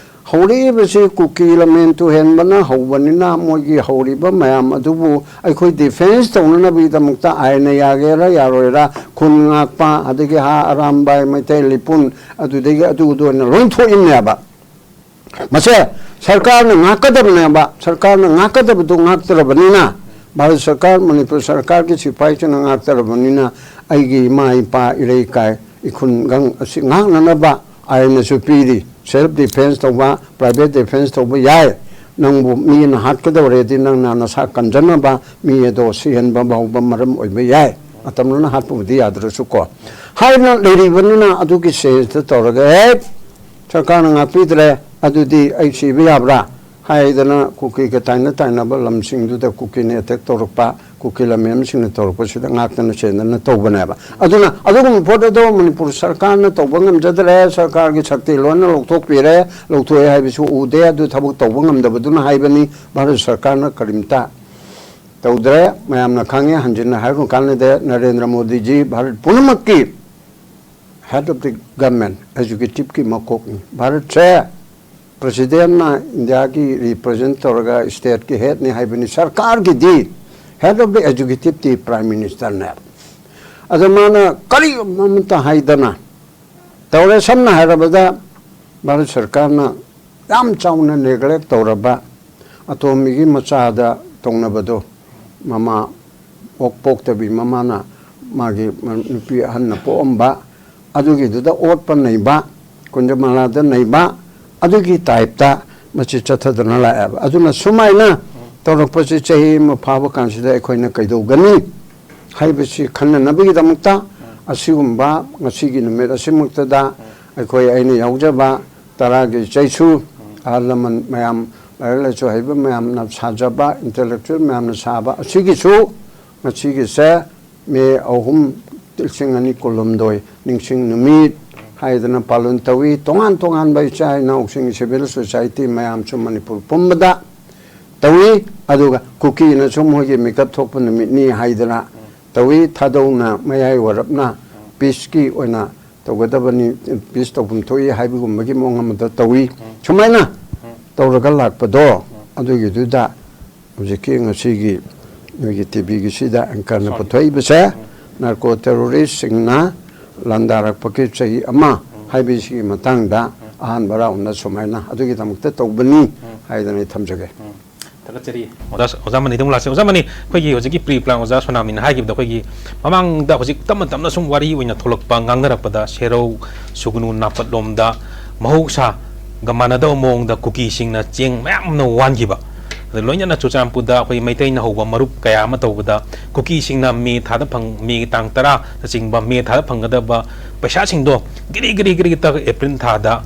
ꯍꯧꯔꯛꯏꯕꯁꯤ ꯀꯨꯀꯤ ꯂꯝꯃꯦꯟ ꯇꯨꯍꯦꯟꯕꯅ ꯍꯧꯕꯅꯤꯅ ꯃꯣꯏꯒꯤ ꯍꯧꯔꯤꯕ ꯃꯌꯥꯝ ꯑꯗꯨꯕꯨ ꯑꯩꯈꯣꯏ defence ꯇꯧꯅꯅꯕꯒꯤꯗꯃꯛꯇ ꯑꯥꯏꯟꯅ ꯌꯥꯒꯦꯔꯥ ꯌꯥꯔꯣꯏꯔꯥ, ꯈꯨꯟ ꯉꯥꯛꯄ, ꯑꯗꯒꯤ ꯍꯥ ꯑꯔꯥꯝꯕꯥꯏ, ꯃꯩꯇꯩ ꯂꯤꯄꯨꯟ, ꯑꯗꯨꯗꯒꯤ ꯑꯗꯨꯗ ꯑꯣꯏꯅ ꯂꯣꯏ ꯊꯣꯛꯏꯕꯅꯦꯕ꯫ ꯃꯁꯦ ꯁꯔꯀꯥꯔꯅ ꯉꯥꯛꯀꯗꯕꯅꯦꯕ꯫ ꯁꯔꯀꯥꯔꯅ ꯉꯥꯛꯀꯗꯕꯗꯨ ꯉꯥꯛꯇ꯭ꯔꯕꯅꯤꯅ, ꯚꯥꯔꯠ ꯁꯔꯀꯥꯔ, ꯃꯅꯤꯄꯨꯔ ꯁꯔꯀꯥꯔꯒꯤ ꯁꯤꯐꯥꯏꯁꯤꯡꯅ ꯉꯥꯛꯇ꯭ꯔꯕꯅꯤꯅ, ꯑꯩꯒꯤ ꯏꯃꯥ ꯏꯄꯥ, ꯏꯔꯩꯀꯥꯏ, ꯏꯈꯨꯟꯒꯪ ꯑꯁꯤ ꯉꯥꯛꯅꯅꯕ ꯑꯥꯏꯟꯅꯁꯨ ꯄꯤꯔꯤ꯫ Self defence ꯇꯧꯕ, private defence ꯇꯧꯕ ꯌꯥꯏ꯫ ꯅꯪꯕꯨ ꯃꯤꯅ ꯍꯥꯠꯀꯗꯧꯔꯦꯗꯤ ꯅꯪꯅ ꯅꯁꯥ ꯀꯟꯖꯅꯕ ꯃꯤ ꯑꯗꯣ ꯁꯤꯍꯟꯕ ꯐꯥꯎꯕ ꯃꯔꯝ ꯑꯣꯏꯕ ꯌꯥꯏ꯫ ꯃꯇꯝꯗꯨꯅ ꯍꯥꯠꯄꯕꯨꯗꯤ ꯌꯥꯗ꯭ꯔꯁꯨꯀꯣ꯫ ꯍꯥꯏꯅ ꯂꯩꯔꯤꯕꯅꯤꯅ ꯑꯗꯨꯒꯤ senseꯇ ꯇꯧꯔꯒ, "ꯍꯦ, ꯁꯔꯀꯥꯔꯅ ꯉꯥꯛꯄꯤꯗ꯭ꯔꯦ, ꯑꯗꯨꯗꯤ ꯑꯩ ꯁꯤꯕ ꯌꯥꯕ꯭ꯔꯥ?" ꯍꯥꯏꯗꯅ ꯀꯨꯀꯤꯒ ꯇꯥꯏꯅ ꯇꯥꯏꯅꯕ ꯂꯝꯁꯤꯡꯗꯨꯗ ꯀꯨꯀꯤꯅ attack ꯇꯧꯔꯛꯄ, ꯀꯨꯀꯤ ꯂꯝꯃꯦꯝꯁꯤꯡꯅ ꯇꯧꯔꯛꯄꯁꯤꯗ ꯉꯥꯛꯇꯅ ꯆꯦꯟꯗꯅ ꯇꯧꯕꯅꯦꯕ꯫ ꯑꯗꯨꯅ ꯑꯗꯨꯒꯨꯝꯕ ꯄꯣꯠ ꯑꯗꯣ ꯃꯅꯤꯄꯨꯔ ꯁꯔꯀꯥꯔꯅ ꯇꯧꯕ ꯉꯝꯖꯗ꯭ꯔꯦ, ꯁꯔꯀꯥꯔꯒꯤ ꯁꯛꯇꯤ ꯂꯣꯏꯅ ꯂꯧꯊꯣꯛꯄꯤꯔꯦ, ꯂꯧꯊꯣꯛꯑꯦ ꯍꯥꯏꯕꯁꯨ ꯎꯗꯦ꯫ ꯑꯗꯨ ꯊꯕꯛ ꯇꯧꯕ ꯉꯝꯗꯕꯗꯨꯅ ꯍꯥꯏꯕꯅꯤ꯫ ꯚꯥꯔꯠ ꯁꯔꯀꯥꯔꯅ ꯀꯔꯤꯝꯇ ꯇꯧꯗ꯭ꯔꯦ꯫ ꯃꯌꯥꯝꯅ ꯈꯪꯉꯦ, ꯍꯟꯖꯤꯟꯅ ꯍꯥꯏꯔꯨ ꯀꯥꯟꯅꯗꯦ꯫ ꯅꯔꯦꯟꯗ꯭ꯔ ꯃꯣꯗꯤꯖꯤ ꯚꯥꯔꯠ ꯄꯨꯝꯅꯃꯛꯀꯤ head of the government, executive ꯀꯤ ꯃꯀꯣꯛꯅꯤ꯫ ꯚꯥꯔꯠꯁꯦ ꯄ꯭ꯔꯁꯤꯗꯦꯟꯅ ꯏꯟꯗꯤꯌꯥꯒꯤ ꯔꯤꯄ꯭ꯔꯖꯦꯟ ꯇꯧꯔꯒ ꯁ꯭ꯇꯦꯠꯀꯤ ꯍꯦꯗꯅꯤ ꯍꯥꯏꯕꯅꯤ꯫ ꯁꯔꯀꯥꯔꯒꯤꯗꯤ head of the executive ꯇꯤ ꯄ꯭ꯔꯥꯏꯝ ꯃꯤꯅꯤꯁꯇꯔꯅꯦꯕ꯫ ꯑꯗꯣ ꯃꯥꯅ ꯀꯔꯤ ꯑꯃꯠꯇ ꯍꯥꯏꯗꯅ ꯇꯧꯔꯦ꯫ ꯁꯝꯅ ꯍꯥꯏꯔꯕꯗ, ꯚꯥꯔꯠ ꯁꯔꯀꯥꯔꯅ ꯌꯥꯝ ꯆꯥꯎꯅ ꯅꯦꯒ꯭ꯂꯦꯛ ꯇꯧꯔꯕ ꯑꯇꯣꯝꯕꯤꯒꯤ ꯃꯆꯥꯗ ꯇꯧꯅꯕꯗꯣ, ꯃꯃꯥ ꯑꯣꯛ ꯄꯣꯛꯇꯕꯤ ꯃꯃꯥꯅ ꯃꯥꯒꯤ ꯅꯨꯄꯤ ꯑꯍꯟꯅ ꯄꯣꯛꯑꯝꯕ, ꯑꯗꯨꯒꯤꯗꯨꯗ ꯑꯣꯠꯄ ꯅꯩꯕ, ꯀꯨꯟꯖꯃꯂꯥꯗ ꯅꯩꯕ, ꯑꯗꯨꯒꯤ ꯇꯥꯏꯞꯇ ꯃꯁꯤ ꯆꯠꯊꯗꯨꯅ ꯂꯥꯛꯑꯦꯕ꯫ ꯑꯗꯨꯅ ꯁꯨꯃꯥꯏꯅ ꯇꯧꯔꯛꯄꯁꯤ ꯆꯍꯤ ꯑꯃ ꯐꯥꯕ ꯀꯥꯟꯁꯤꯗ ꯑꯩꯈꯣꯏꯅ ꯀꯩꯗꯧꯒꯅꯤ ꯍꯥꯏꯕꯁꯤ ꯈꯟꯅꯅꯕꯒꯤꯗꯃꯛꯇ ꯑꯁꯤꯒꯨꯝꯕ ꯉꯁꯤꯒꯤ ꯅꯨꯃꯤꯠ ꯑꯁꯤꯃꯛꯇꯗ ꯑꯩꯈꯣꯏ, ꯑꯩꯅ ꯌꯥꯎꯖꯕ ꯇꯔꯥꯒꯤ ꯆꯩꯁꯨ, ꯑꯍꯜ ꯂꯃꯟ ꯃꯌꯥꯝ, ꯂꯥꯏꯔꯤꯛ ꯂꯥꯏꯁꯨ ꯍꯩꯕ ꯃꯌꯥꯝꯅ ꯁꯥꯖꯕ, ꯏꯟꯇꯦꯂꯦꯛꯆꯨꯋꯦꯜ ꯃꯌꯥꯝꯅ ꯁꯥꯕ ꯑꯁꯤꯒꯤꯁꯨ ꯉꯁꯤꯒꯤꯁꯦ ꯃꯦ ꯑꯍꯨꯝ, ꯂꯤꯁꯤꯡ ꯑꯅꯤ ꯀꯨꯟꯍꯨꯝꯗꯣꯏ ꯅꯤꯡꯁꯤꯡ ꯅꯨꯃꯤꯠ ꯍꯥꯏꯗꯅ ꯄꯥꯂꯟ ꯇꯧꯏ꯫ ꯇꯣꯉꯥꯟ ꯇꯣꯉꯥꯟꯕ ꯏꯆꯥ ꯏꯅꯥꯎꯁꯤꯡ, ꯁꯤꯚꯤꯜ ꯁꯣꯁꯥꯏꯇꯤ ꯃꯌꯥꯝꯁꯨ ꯃꯅꯤꯄꯨꯔ ꯄꯨꯝꯕꯗ ꯇꯧꯏ꯫ ꯑꯗꯨꯒ ꯀꯨꯀꯤꯅꯁꯨ ꯃꯣꯏꯒꯤ ꯃꯤꯀꯞ ꯊꯣꯛꯄ ꯅꯨꯃꯤꯠꯅꯤ ꯍꯥꯏꯗꯅ ꯇꯧꯏ꯫ ꯊꯥꯗꯧꯅ ꯃꯌꯥꯏ ꯋꯥꯔꯞꯅ ꯄꯤꯁꯀꯤ ꯑꯣꯏꯅ ꯇꯧꯒꯗꯕꯅꯤ, ꯄꯤꯁ ꯇꯧꯐꯝ ꯊꯣꯛꯏ ꯍꯥꯏꯕꯒꯨꯝꯕꯒꯤ ꯃꯑꯣꯡ ꯑꯃꯗ ꯇꯧꯏ꯫ ꯁꯨꯃꯥꯏꯅ ꯇꯧꯔꯒ ꯂꯥꯛꯄꯗꯣ, ꯑꯗꯨꯒꯤꯗꯨꯗ ꯍꯧꯖꯤꯛꯀꯤ ꯉꯁꯤꯒꯤ ꯅꯣꯏꯒꯤ ꯇꯤꯚꯤꯒꯤꯁꯤꯗ ꯑꯦꯡꯀꯔꯅ ꯄꯨꯊꯣꯛꯏꯕꯁꯦ, ꯅꯥꯔꯀꯣ ꯇꯦꯔꯣꯔꯤꯁꯁꯤꯡꯅ ꯂꯥꯟꯗꯥꯔꯛꯄꯒꯤ ꯆꯍꯤ ꯑꯃ ꯍꯥꯏꯕꯁꯤꯒꯤ ꯃꯇꯥꯡꯗ ꯑꯍꯥꯟꯕ ꯔꯥꯎꯟꯗ ꯁꯨꯃꯥꯏꯅ ꯑꯗꯨꯒꯤꯗꯃꯛꯇ ꯇꯧꯕꯅꯤ ꯍꯥꯏꯗꯅ ꯑꯩ ꯊꯝꯖꯒꯦ꯫ ꯊꯥꯒꯠꯆꯔꯤ꯫ ꯑꯣꯖꯥ, ꯑꯣꯖꯥ ꯃꯅꯤꯗ ꯑꯃꯨꯛ ꯂꯥꯛꯁꯤ꯫ ꯑꯣꯖꯥ ꯃꯅꯤ, ꯑꯩꯈꯣꯏꯒꯤ ꯍꯧꯖꯤꯛꯀꯤ ꯄ꯭ꯔꯤ ꯄ꯭ꯂꯥꯟ ꯑꯣꯖꯥ ꯁꯣꯅꯥꯃꯤꯅ ꯍꯥꯏꯈꯤꯕꯗ, ꯑꯩꯈꯣꯏꯒꯤ ꯃꯃꯥꯡꯗ ꯍꯧꯖꯤꯛ ꯇꯞꯅ ꯇꯞꯅ ꯁꯨꯝ ꯋꯥꯔꯤ ꯑꯣꯏꯅ ꯊꯣꯛꯂꯛꯄ, ꯉꯥꯡꯅꯔꯛꯄꯗ ꯁꯦꯔꯧ, ꯁꯨꯒꯅꯨ, ꯅꯥꯄꯠꯂꯣꯝꯗ ꯃꯍꯧꯁꯥꯒ ꯃꯥꯟꯅꯗꯕ ꯃꯑꯣꯡꯗ ꯀꯨꯀꯤꯁꯤꯡꯅ ꯆꯦꯡ ꯃꯌꯥꯝ ꯑꯃ ꯋꯥꯟꯈꯤꯕ, ꯑꯗ ꯂꯣꯏꯅꯅ ꯆꯨꯔꯆꯥꯟꯄꯨꯔꯗ ꯑꯩꯈꯣꯏ ꯃꯩꯇꯩꯅ ꯍꯧꯕ ꯃꯔꯨꯞ ꯀꯌꯥ ꯑꯃ ꯇꯧꯕꯗ, ꯀꯨꯀꯤꯁꯤꯡꯅ ꯃꯦ ꯊꯥꯗ ꯐꯪ-, ꯃꯦꯒꯤ ꯇꯥꯡ ꯇꯔꯥꯅꯆꯤꯡꯕ ꯃꯦ ꯊꯥꯗ ꯐꯪꯒꯗꯕ ꯄꯩꯁꯥꯁꯤꯡꯗꯣ ꯒꯤꯔꯤ ꯒꯤꯔꯤ ꯒꯤꯔꯤ ꯇꯛ ꯑꯦꯄ꯭ꯔꯤꯜ ꯊꯥꯗ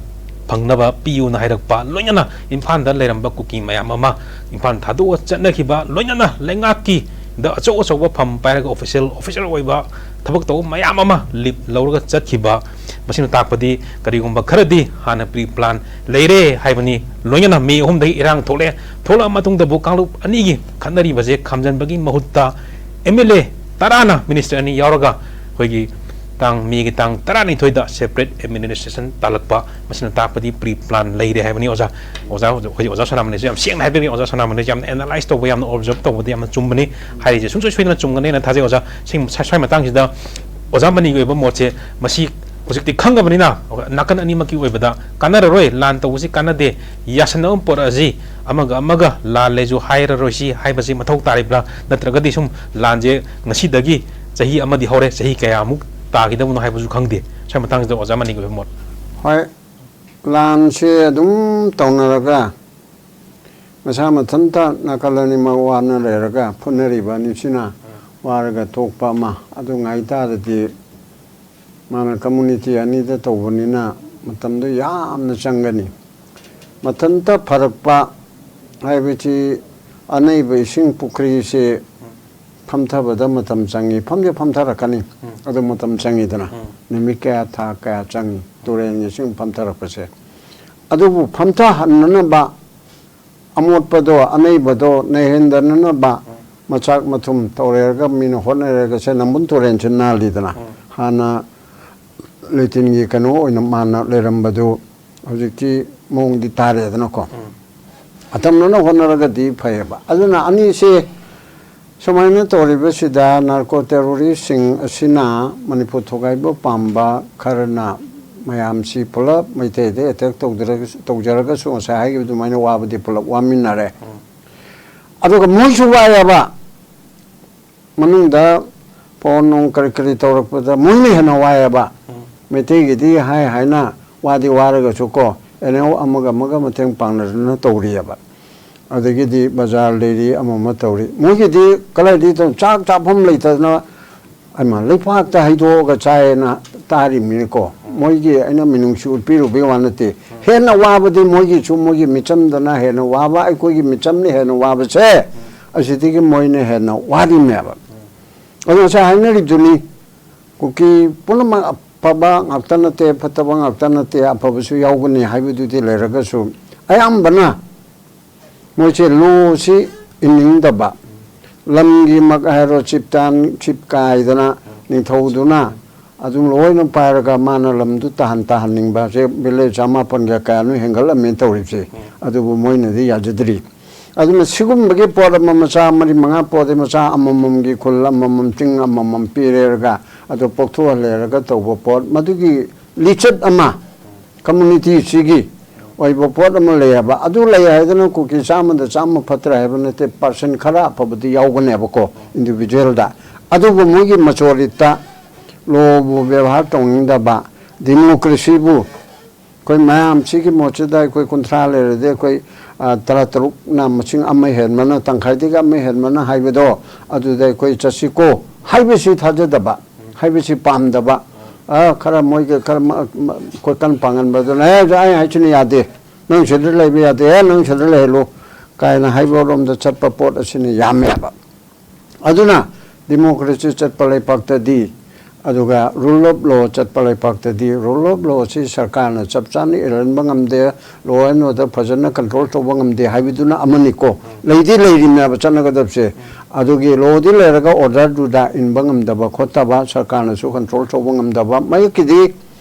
ꯐꯪꯅꯕ ꯄꯤꯌꯨꯅ ꯍꯥꯏꯔꯛꯄ, ꯂꯣꯏꯅꯅ ꯏꯝꯐꯥꯜꯗ ꯂꯩꯔꯝꯕ ꯀꯨꯀꯤ ꯃꯌꯥꯝ ꯑꯃ ꯏꯝꯐꯥꯜ ꯊꯥꯗꯣꯛꯑ ꯆꯠꯅꯈꯤꯕ, ꯂꯣꯏꯅꯅ ꯂꯩꯉꯥꯛꯀꯤ ꯗ ꯑꯆꯧ ꯑꯆꯧꯕ ꯐꯝ ꯄꯥꯏꯔꯒ ꯑꯣꯐꯤꯁꯤꯌꯦꯜ ꯑꯣꯐꯤꯁꯔ ꯑꯣꯏꯕ, ꯊꯕꯛ ꯇꯧꯕ ꯃꯌꯥꯝ ꯑꯃ ꯂꯤꯞ ꯂꯧꯔꯒ ꯆꯠꯈꯤꯕ꯫ ꯃꯁꯤꯅ ꯇꯥꯛꯄꯗꯤ ꯀꯔꯤꯒꯨꯝꯕ ꯈꯔꯗꯤ ꯍꯥꯟꯅ ꯄ꯭ꯔꯤ ꯄ꯭ꯂꯥꯟ ꯂꯩꯔꯦ ꯍꯥꯏꯕꯅꯤ꯫ ꯂꯣꯏꯅꯅ ꯃꯦ ꯑꯍꯨꯝꯗꯒꯤ ꯏꯔꯥꯡ ꯊꯣꯛꯂꯛꯑꯦ꯫ ꯊꯣꯛꯂꯛꯑ ꯃꯇꯨꯡꯗꯕꯨ ꯀꯥꯡꯂꯨꯞ ꯑꯅꯤꯒꯤ ꯈꯠꯅꯔꯤꯕꯁꯦ ꯈꯥꯝꯖꯟꯕꯒꯤ ꯃꯍꯨꯠꯇ ꯑꯦꯝ ꯑꯦꯜ ꯑꯦ ꯇꯔꯥꯅ, ꯃꯤꯅꯤꯁꯇꯔ ꯑꯅꯤ ꯌꯥꯎꯔꯒ ꯑꯩꯈꯣꯏꯒꯤ ꯇꯥꯡ, ꯃꯦꯒꯤ ꯇꯥꯡ ꯇꯔꯥꯅꯤꯊꯣꯏꯗ ꯁꯦꯄꯔꯦꯠ ꯑꯦꯗꯃꯤꯅꯤꯁꯇ꯭ꯔꯦꯁꯟ ꯇꯥꯜꯂꯛꯄ꯫ ꯃꯁꯤꯅ ꯇꯥꯛꯄꯗꯤ ꯄ꯭ꯔꯤ ꯄ꯭ꯂꯥꯟ ꯂꯩꯔꯦ ꯍꯥꯏꯕꯅꯤ꯫ ꯑꯣꯖꯥ, ꯑꯣꯖꯥ, ꯍꯧꯖꯤꯛ ꯑꯣꯖꯥ ꯁꯣꯅꯥꯃꯅꯤꯁꯨ ꯌꯥꯝ ꯁꯦꯡꯅ ꯍꯥꯏꯕꯤꯔꯤ꯫ ꯑꯣꯖꯥ ꯁꯣꯅꯥꯃꯅꯤꯁꯨ ꯌꯥꯝꯅ ꯑꯦꯅꯥꯂꯥꯏꯁ ꯇꯧꯕ, ꯌꯥꯝꯅ ꯑꯣꯕꯖꯔꯕ ꯇꯧꯕꯗ ꯌꯥꯝꯅ ꯆꯨꯝꯕꯅꯤ꯫ ꯍꯥꯏꯔꯤꯁꯦ ꯁꯨꯡꯁꯣꯏ ꯁꯣꯏꯗꯅ ꯆꯨꯝꯒꯅꯦꯅ ꯊꯥꯖꯩ꯫ ꯑꯣꯖꯥ, ꯁꯤ-, ꯁ꯭ꯋꯥꯏ ꯃꯇꯥꯡꯁꯤꯗ ꯑꯣꯖꯥ ꯃꯅꯤꯒꯤ ꯑꯣꯏꯕ ꯃꯣꯠꯁꯦ, ꯃꯁꯤ ꯍꯧꯖꯤꯛꯇꯤ ꯈꯪꯉꯕꯅꯤꯅ ꯅꯥꯀꯟ ꯑꯅꯤꯃꯛꯀꯤ ꯑꯣꯏꯕꯗ ꯀꯥꯟꯅꯔꯔꯣꯏ꯫ ꯂꯥꯟ ꯇꯧꯕꯁꯤ ꯀꯥꯟꯅꯗꯦ, ꯌꯥꯁꯟꯅꯕ ꯑꯃ ꯄꯣꯔꯛꯑꯁꯤ, ꯑꯃꯒ ꯑꯃꯒ ꯂꯥꯜꯂꯦꯁꯨ ꯍꯥꯏꯔꯔꯣꯏꯁꯤ ꯍꯥꯏꯕꯁꯤ ꯃꯊꯧ ꯇꯥꯔꯤꯕ꯭ꯔꯥ? ꯅꯠꯇ꯭ꯔꯒꯗꯤ ꯁꯨꯝ ꯂꯥꯟꯁꯦ ꯉꯁꯤꯗꯒꯤ ꯆꯍꯤ ꯑꯃꯗꯤ ꯍꯧꯔꯦ, ꯆꯍꯤ ꯀꯌꯥꯃꯨꯛ ꯇꯥꯈꯤꯗꯕꯅꯣ ꯍꯥꯏꯕꯁꯨ ꯈꯪꯗꯦ꯫ ꯁ꯭ꯋꯥꯏ ꯃꯇꯥꯡꯁꯤꯗ ꯑꯣꯖꯥ ꯃꯅꯤꯒꯤ ꯑꯣꯏꯕ ꯃꯣꯠ꯫ ꯍꯣꯏ, ꯂꯥꯟꯁꯦ ꯑꯗꯨꯝ ꯇꯧꯅꯔꯒ ꯃꯁꯥ ꯃꯊꯟꯇ ꯅꯥꯀꯜ ꯑꯅꯤꯃꯛ ꯋꯥꯅ ꯂꯩꯔꯒ ꯐꯨꯅꯔꯤꯕ ꯑꯅꯤꯁꯤꯅ ꯋꯥꯔꯒ ꯊꯣꯛꯄ ꯑꯃ ꯑꯗꯨ ꯉꯥꯏ ꯇꯥꯔꯗꯤ ꯃꯥꯅ ꯀꯝꯃꯨꯅꯤꯇꯤ ꯑꯅꯤꯗ ꯇꯧꯕꯅꯤꯅ ꯃꯇꯝꯗꯨ ꯌꯥꯝꯅ ꯆꯪꯒꯅꯤ꯫ ꯃꯊꯟꯇ ꯐꯔꯛꯄ ꯍꯥꯏꯕꯁꯤ ꯑꯅꯩꯕ ꯏꯁꯤꯡ ꯄꯨꯈ꯭ꯔꯤꯁꯦ ꯐꯝꯊꯕꯗ ꯃꯇꯝ ꯆꯪꯉꯤ꯫ ꯐꯝꯗꯤ ꯐꯝꯊꯔꯛꯀꯅꯤ, ꯑꯗꯨ ꯃꯇꯝ ꯆꯪꯉꯤꯗꯅ꯫ ꯅꯨꯃꯤꯠ ꯀꯌꯥ, ꯊꯥ ꯀꯌꯥ ꯆꯪꯉꯤ ꯇꯨꯔꯦꯟꯒꯤ ꯏꯁꯤꯡ ꯐꯝꯊꯔꯛꯄꯁꯦ꯫ ꯑꯗꯨꯕꯨ ꯐꯝꯊꯍꯟꯅꯅꯕ ꯑꯃꯣꯠꯄꯗꯣ, ꯑꯅꯩꯕꯗꯣ ꯅꯩꯍꯟꯗꯅꯅꯕ ꯃꯆꯥꯛ ꯃꯊꯨꯝ ꯇꯧꯔꯦꯔꯒ ꯃꯤꯅ ꯍꯣꯠꯅꯔꯒꯁꯦ ꯅꯝꯕꯨꯜ ꯇꯨꯔꯦꯟꯁꯦ ꯅꯥꯜꯂꯤꯗꯅ꯫ ꯍꯥꯟꯅ ꯂꯦꯇꯤꯟꯒꯤ ꯀꯩꯅꯣ ꯑꯣꯏꯅ ꯃꯥꯟꯅ ꯂꯩꯔꯝꯕꯗꯨ ꯍꯧꯖꯤꯛꯇꯤ ꯃꯑꯣꯡꯗꯤ ꯇꯥꯔꯦꯗꯅꯀꯣ꯫ ꯑꯇꯝꯅꯅ ꯍꯣꯠꯅꯔꯒꯗꯤ ꯐꯩꯌꯦꯕ꯫ ꯑꯗꯨꯅ ꯑꯅꯤꯁꯦ ꯁꯨꯃꯥꯏꯅ ꯇꯧꯔꯤꯕꯁꯤꯗ ꯅꯥꯔꯀꯣ ꯇꯦꯔꯣꯔꯤꯁꯁꯤꯡ ꯑꯁꯤꯅ ꯃꯅꯤꯄꯨꯔ ꯊꯨꯒꯥꯏꯕ ꯄꯥꯝꯕ ꯈꯔꯅ ꯃꯌꯥꯝꯁꯤ ꯄꯨꯂꯞ ꯃꯩꯇꯩꯗ ꯑꯦꯇꯦꯛ ꯇꯧꯖꯔꯒꯁꯨ, ꯇꯧꯖꯔꯒꯁꯨ ꯉꯁꯥꯏ ꯍꯥꯏꯈꯤꯕ ꯑꯗꯨꯃꯥꯏꯅ ꯋꯥꯕꯗꯤ ꯄꯨꯂꯞ ꯋꯥꯃꯤꯟꯅꯔꯦ꯫ ꯑꯗꯨꯒ ꯃꯣꯏꯁꯨ ꯋꯥꯏꯑꯦꯕ꯫ ꯃꯅꯨꯡꯗ ꯄꯣꯟ ꯅꯨꯡ ꯀꯔꯤ ꯀꯔꯤ ꯇꯧꯔꯛꯄꯗ ꯃꯣꯏꯅ ꯍꯦꯟꯅ ꯋꯥꯏꯑꯦꯕ꯫ ꯃꯩꯇꯩꯒꯤꯗꯤ ꯍꯥꯏ ꯍꯥꯏꯅ ꯋꯥꯗꯤ ꯋꯥꯔꯒꯁꯨ ꯀꯣ, ꯑꯦꯟ ꯑꯦꯜ ꯑꯃꯒ ꯑꯃꯒ ꯃꯇꯦꯡ ꯄꯥꯡꯅꯗꯅ ꯇꯧꯔꯤꯑꯕ꯫ ꯑꯗꯒꯤꯗꯤ ꯕꯖꯥꯔ ꯂꯩꯔꯤ, ꯑꯃ ꯑꯃ ꯇꯧꯔꯤ꯫ ꯃꯣꯏꯒꯤꯗꯤ ꯀꯗꯥꯏꯗꯒꯤ ꯇꯧ-, ꯆꯥꯛ ꯆꯥꯐꯝ ꯂꯩꯇꯗꯅ ꯑꯩꯃ ꯂꯩꯄꯥꯛꯇ ꯍꯩꯗꯣꯛꯑꯒ ꯆꯥꯏꯌꯦꯅ ꯇꯥꯔꯤꯕꯅꯤꯀꯣ꯫ ꯃꯣꯏꯒꯤ ꯑꯩꯅ ꯃꯤꯅꯨꯡꯁꯤ ꯎꯠꯄꯤꯔꯨꯕꯒꯤ ꯋꯥ ꯅꯠꯇꯦ꯫ ꯍꯦꯟꯅ ꯋꯥꯕꯗꯤ ꯃꯣꯏꯒꯤꯁꯨ, ꯃꯣꯏꯒꯤ ꯃꯤꯆꯝꯗꯅ ꯍꯦꯟꯅ ꯋꯥꯕ, ꯑꯩꯈꯣꯏꯒꯤ ꯃꯤꯆꯝꯅ ꯍꯦꯟꯅ ꯋꯥꯕꯁꯦ ꯑꯁꯤꯗꯒꯤ ꯃꯣꯏꯅ ꯍꯦꯟꯅ ꯋꯥꯔꯤꯅꯦꯕ꯫ ꯑꯗꯣ ꯉꯁꯥꯏ ꯍꯥꯏꯅꯔꯤꯗꯨꯅꯤ, ꯀꯨꯀꯤ ꯄꯨꯝꯅꯃꯛ ꯑꯐꯕ ꯉꯥꯛꯇ ꯅꯠꯇꯦ, ꯐꯠꯇꯕ ꯉꯥꯛꯇ ꯅꯠꯇꯦ, ꯑꯐꯕꯁꯨ ꯌꯥꯎꯒꯅꯤ ꯍꯥꯏꯕꯗꯨꯗꯤ ꯂꯩꯔꯒꯁꯨ, ꯑꯌꯥꯝꯕꯅ ꯃꯣꯏꯁꯦ ꯂꯣꯁꯤ ꯏꯟꯅꯤꯡꯗꯕ, ꯂꯝꯒꯤꯃꯛ ꯍꯥꯏꯔꯣ, ꯆꯤꯞꯇꯥꯟ ꯆꯤꯞ ꯀꯥꯏꯗꯅ ꯅꯤꯡꯊꯧꯗꯨꯅ ꯑꯗꯨꯝ ꯂꯣꯏꯅ ꯄꯥꯏꯔꯒ ꯃꯥꯅ ꯂꯝꯗꯨ ꯇꯥꯍꯟ ꯇꯥꯍꯟꯅꯤꯡꯕ, ꯁꯦ ꯚꯤꯂꯦꯖ ꯆꯃꯥꯄꯟꯒ ꯀꯌꯥꯅꯣ ꯍꯦꯟꯒꯠꯂꯝꯃꯦꯅ ꯇꯧꯔꯤꯕꯁꯦ꯫ ꯑꯗꯨꯕꯨ ꯃꯣꯏꯅꯗꯤ ꯌꯥꯖꯗ꯭ꯔꯤ꯫ ꯑꯗꯨꯅ ꯁꯤꯒꯨꯝꯕꯒꯤ ꯄꯣꯠ ꯑꯃ, ꯃꯆꯥ ꯃꯔꯤ ꯃꯉꯥ ꯄꯣꯛꯑꯗꯤ ꯃꯆꯥ ꯑꯃꯃꯝꯒꯤ ꯈꯨꯜ ꯑꯃꯃꯝ, ꯆꯤꯡ ꯑꯃꯃꯝ ꯄꯤꯔꯦꯔꯒ ꯑꯗꯨ ꯄꯣꯛꯊꯣꯛꯍꯜꯂꯦꯔꯒ ꯇꯧꯕ ꯄꯣꯠ, ꯃꯗꯨꯒꯤ ꯂꯤꯆꯠ ꯑꯃ ꯀꯝꯃꯨꯅꯤꯇꯤꯁꯤꯒꯤ ꯑꯣꯏꯕ ꯄꯣꯠ ꯑꯃ ꯂꯩ ꯍꯥꯏꯕ꯫ ꯑꯗꯨ ꯂꯩ ꯍꯥꯏꯗꯅ ꯀꯨꯀꯤ ꯆꯥꯝꯃꯗ ꯆꯥꯝꯃ ꯐꯠꯇ꯭ꯔꯦ ꯍꯥꯏꯕ ꯅꯠꯇꯦ, ꯄꯥꯔꯁꯦꯟ ꯈꯔ ꯑꯐꯕꯗꯤ ꯌꯥꯎꯒꯅꯦꯕꯀꯣ, ꯏꯟꯗꯤꯚꯤꯖꯨꯋꯦꯜꯗ꯫ ꯑꯗꯨꯕꯨ ꯃꯣꯏꯒꯤ ꯃꯦꯖꯣꯔꯤꯇꯥ ꯂꯣꯕꯨ ꯕꯦꯕꯥꯔ ꯇꯧꯅꯤꯡꯗꯕ, ꯗꯤꯃꯣꯀ꯭ꯔꯦꯁꯤꯕꯨ, ꯑꯩꯈꯣꯏ ꯃꯌꯥꯝꯁꯤꯒꯤ ꯃꯣꯠꯁꯤꯗ ꯑꯩꯈꯣꯏ ꯀꯨꯟꯊ꯭ꯔꯥ ꯂꯩꯔꯗꯤ, ꯑꯩꯈꯣꯏ, ꯑ, ꯇꯔꯥꯇꯔꯨꯛꯅ ꯃꯁꯤꯡ ꯑꯃ ꯍꯦꯟꯕꯅ, ꯇꯪꯈꯥꯏꯗꯒꯤ ꯑꯃ ꯍꯦꯟꯕꯅ ꯍꯥꯏꯕꯗꯣ, ꯑꯗꯨꯗ ꯑꯩꯈꯣꯏ ꯆꯠꯁꯤꯀꯣ ꯍꯥꯏꯕꯁꯤ ꯊꯥꯖꯗꯕ, ꯍꯥꯏꯕꯁꯤ ꯄꯥꯝꯗꯕ, ꯑ, ꯈꯔ ꯃꯣꯏꯒ ꯈꯔ ꯃ-, ꯃ-, ꯀꯣꯏꯀꯟ ꯄꯥꯡꯒꯟꯕꯗꯨꯅ, "ꯑꯦ, ꯑꯩ ꯍꯥꯏꯁꯤꯅ ꯌꯥꯗꯦ, ꯅꯪ ꯁꯤꯗ ꯂꯩꯕ ꯌꯥꯗꯦ, ꯑꯦ, ꯅꯪ ꯁꯤꯗ ꯂꯩꯍꯜꯂꯨ" ꯀꯥꯏꯅ ꯍꯥꯏꯕꯔꯣꯝꯗ ꯆꯠꯄ ꯄꯣꯠ ꯑꯁꯤꯅ ꯌꯥꯝꯃꯦꯕ꯫ ꯑꯗꯨꯅ ꯗꯤꯃꯣꯀ꯭ꯔꯦꯁꯤ ꯆꯠꯄ ꯂꯩꯄꯥꯛꯇꯗꯤ, ꯑꯗꯨꯒ rule of law ꯆꯠꯄ ꯂꯩꯄꯥꯛꯇꯗꯤ, rule of law ꯑꯁꯤ ꯁꯔꯀꯥꯔꯅ ꯆꯞ ꯆꯥꯅ ꯏꯜꯍꯟꯕ ꯉꯝꯗꯦ, law and order ꯐꯖꯅ control ꯇꯧꯕ ꯉꯝꯗꯦ ꯍꯥꯏꯕꯗꯨꯅ ꯑꯃꯅꯤꯀꯣ꯫ ꯂꯩꯗꯤ ꯂꯩꯔꯤꯅꯦꯕ ꯆꯠꯅꯒꯗꯕꯁꯦ꯫ ꯑꯗꯨꯒꯤ lawꯗꯤ ꯂꯩꯔꯒ orderꯗꯨꯗ ꯏꯟꯕ ꯉꯝꯗꯕ ꯈꯣꯠꯇꯕ, ꯁꯔꯀꯥꯔꯅꯁꯨ control ꯇꯧꯕ ꯉꯝꯗꯕ, ꯃꯌꯦꯛꯀꯤꯗꯤ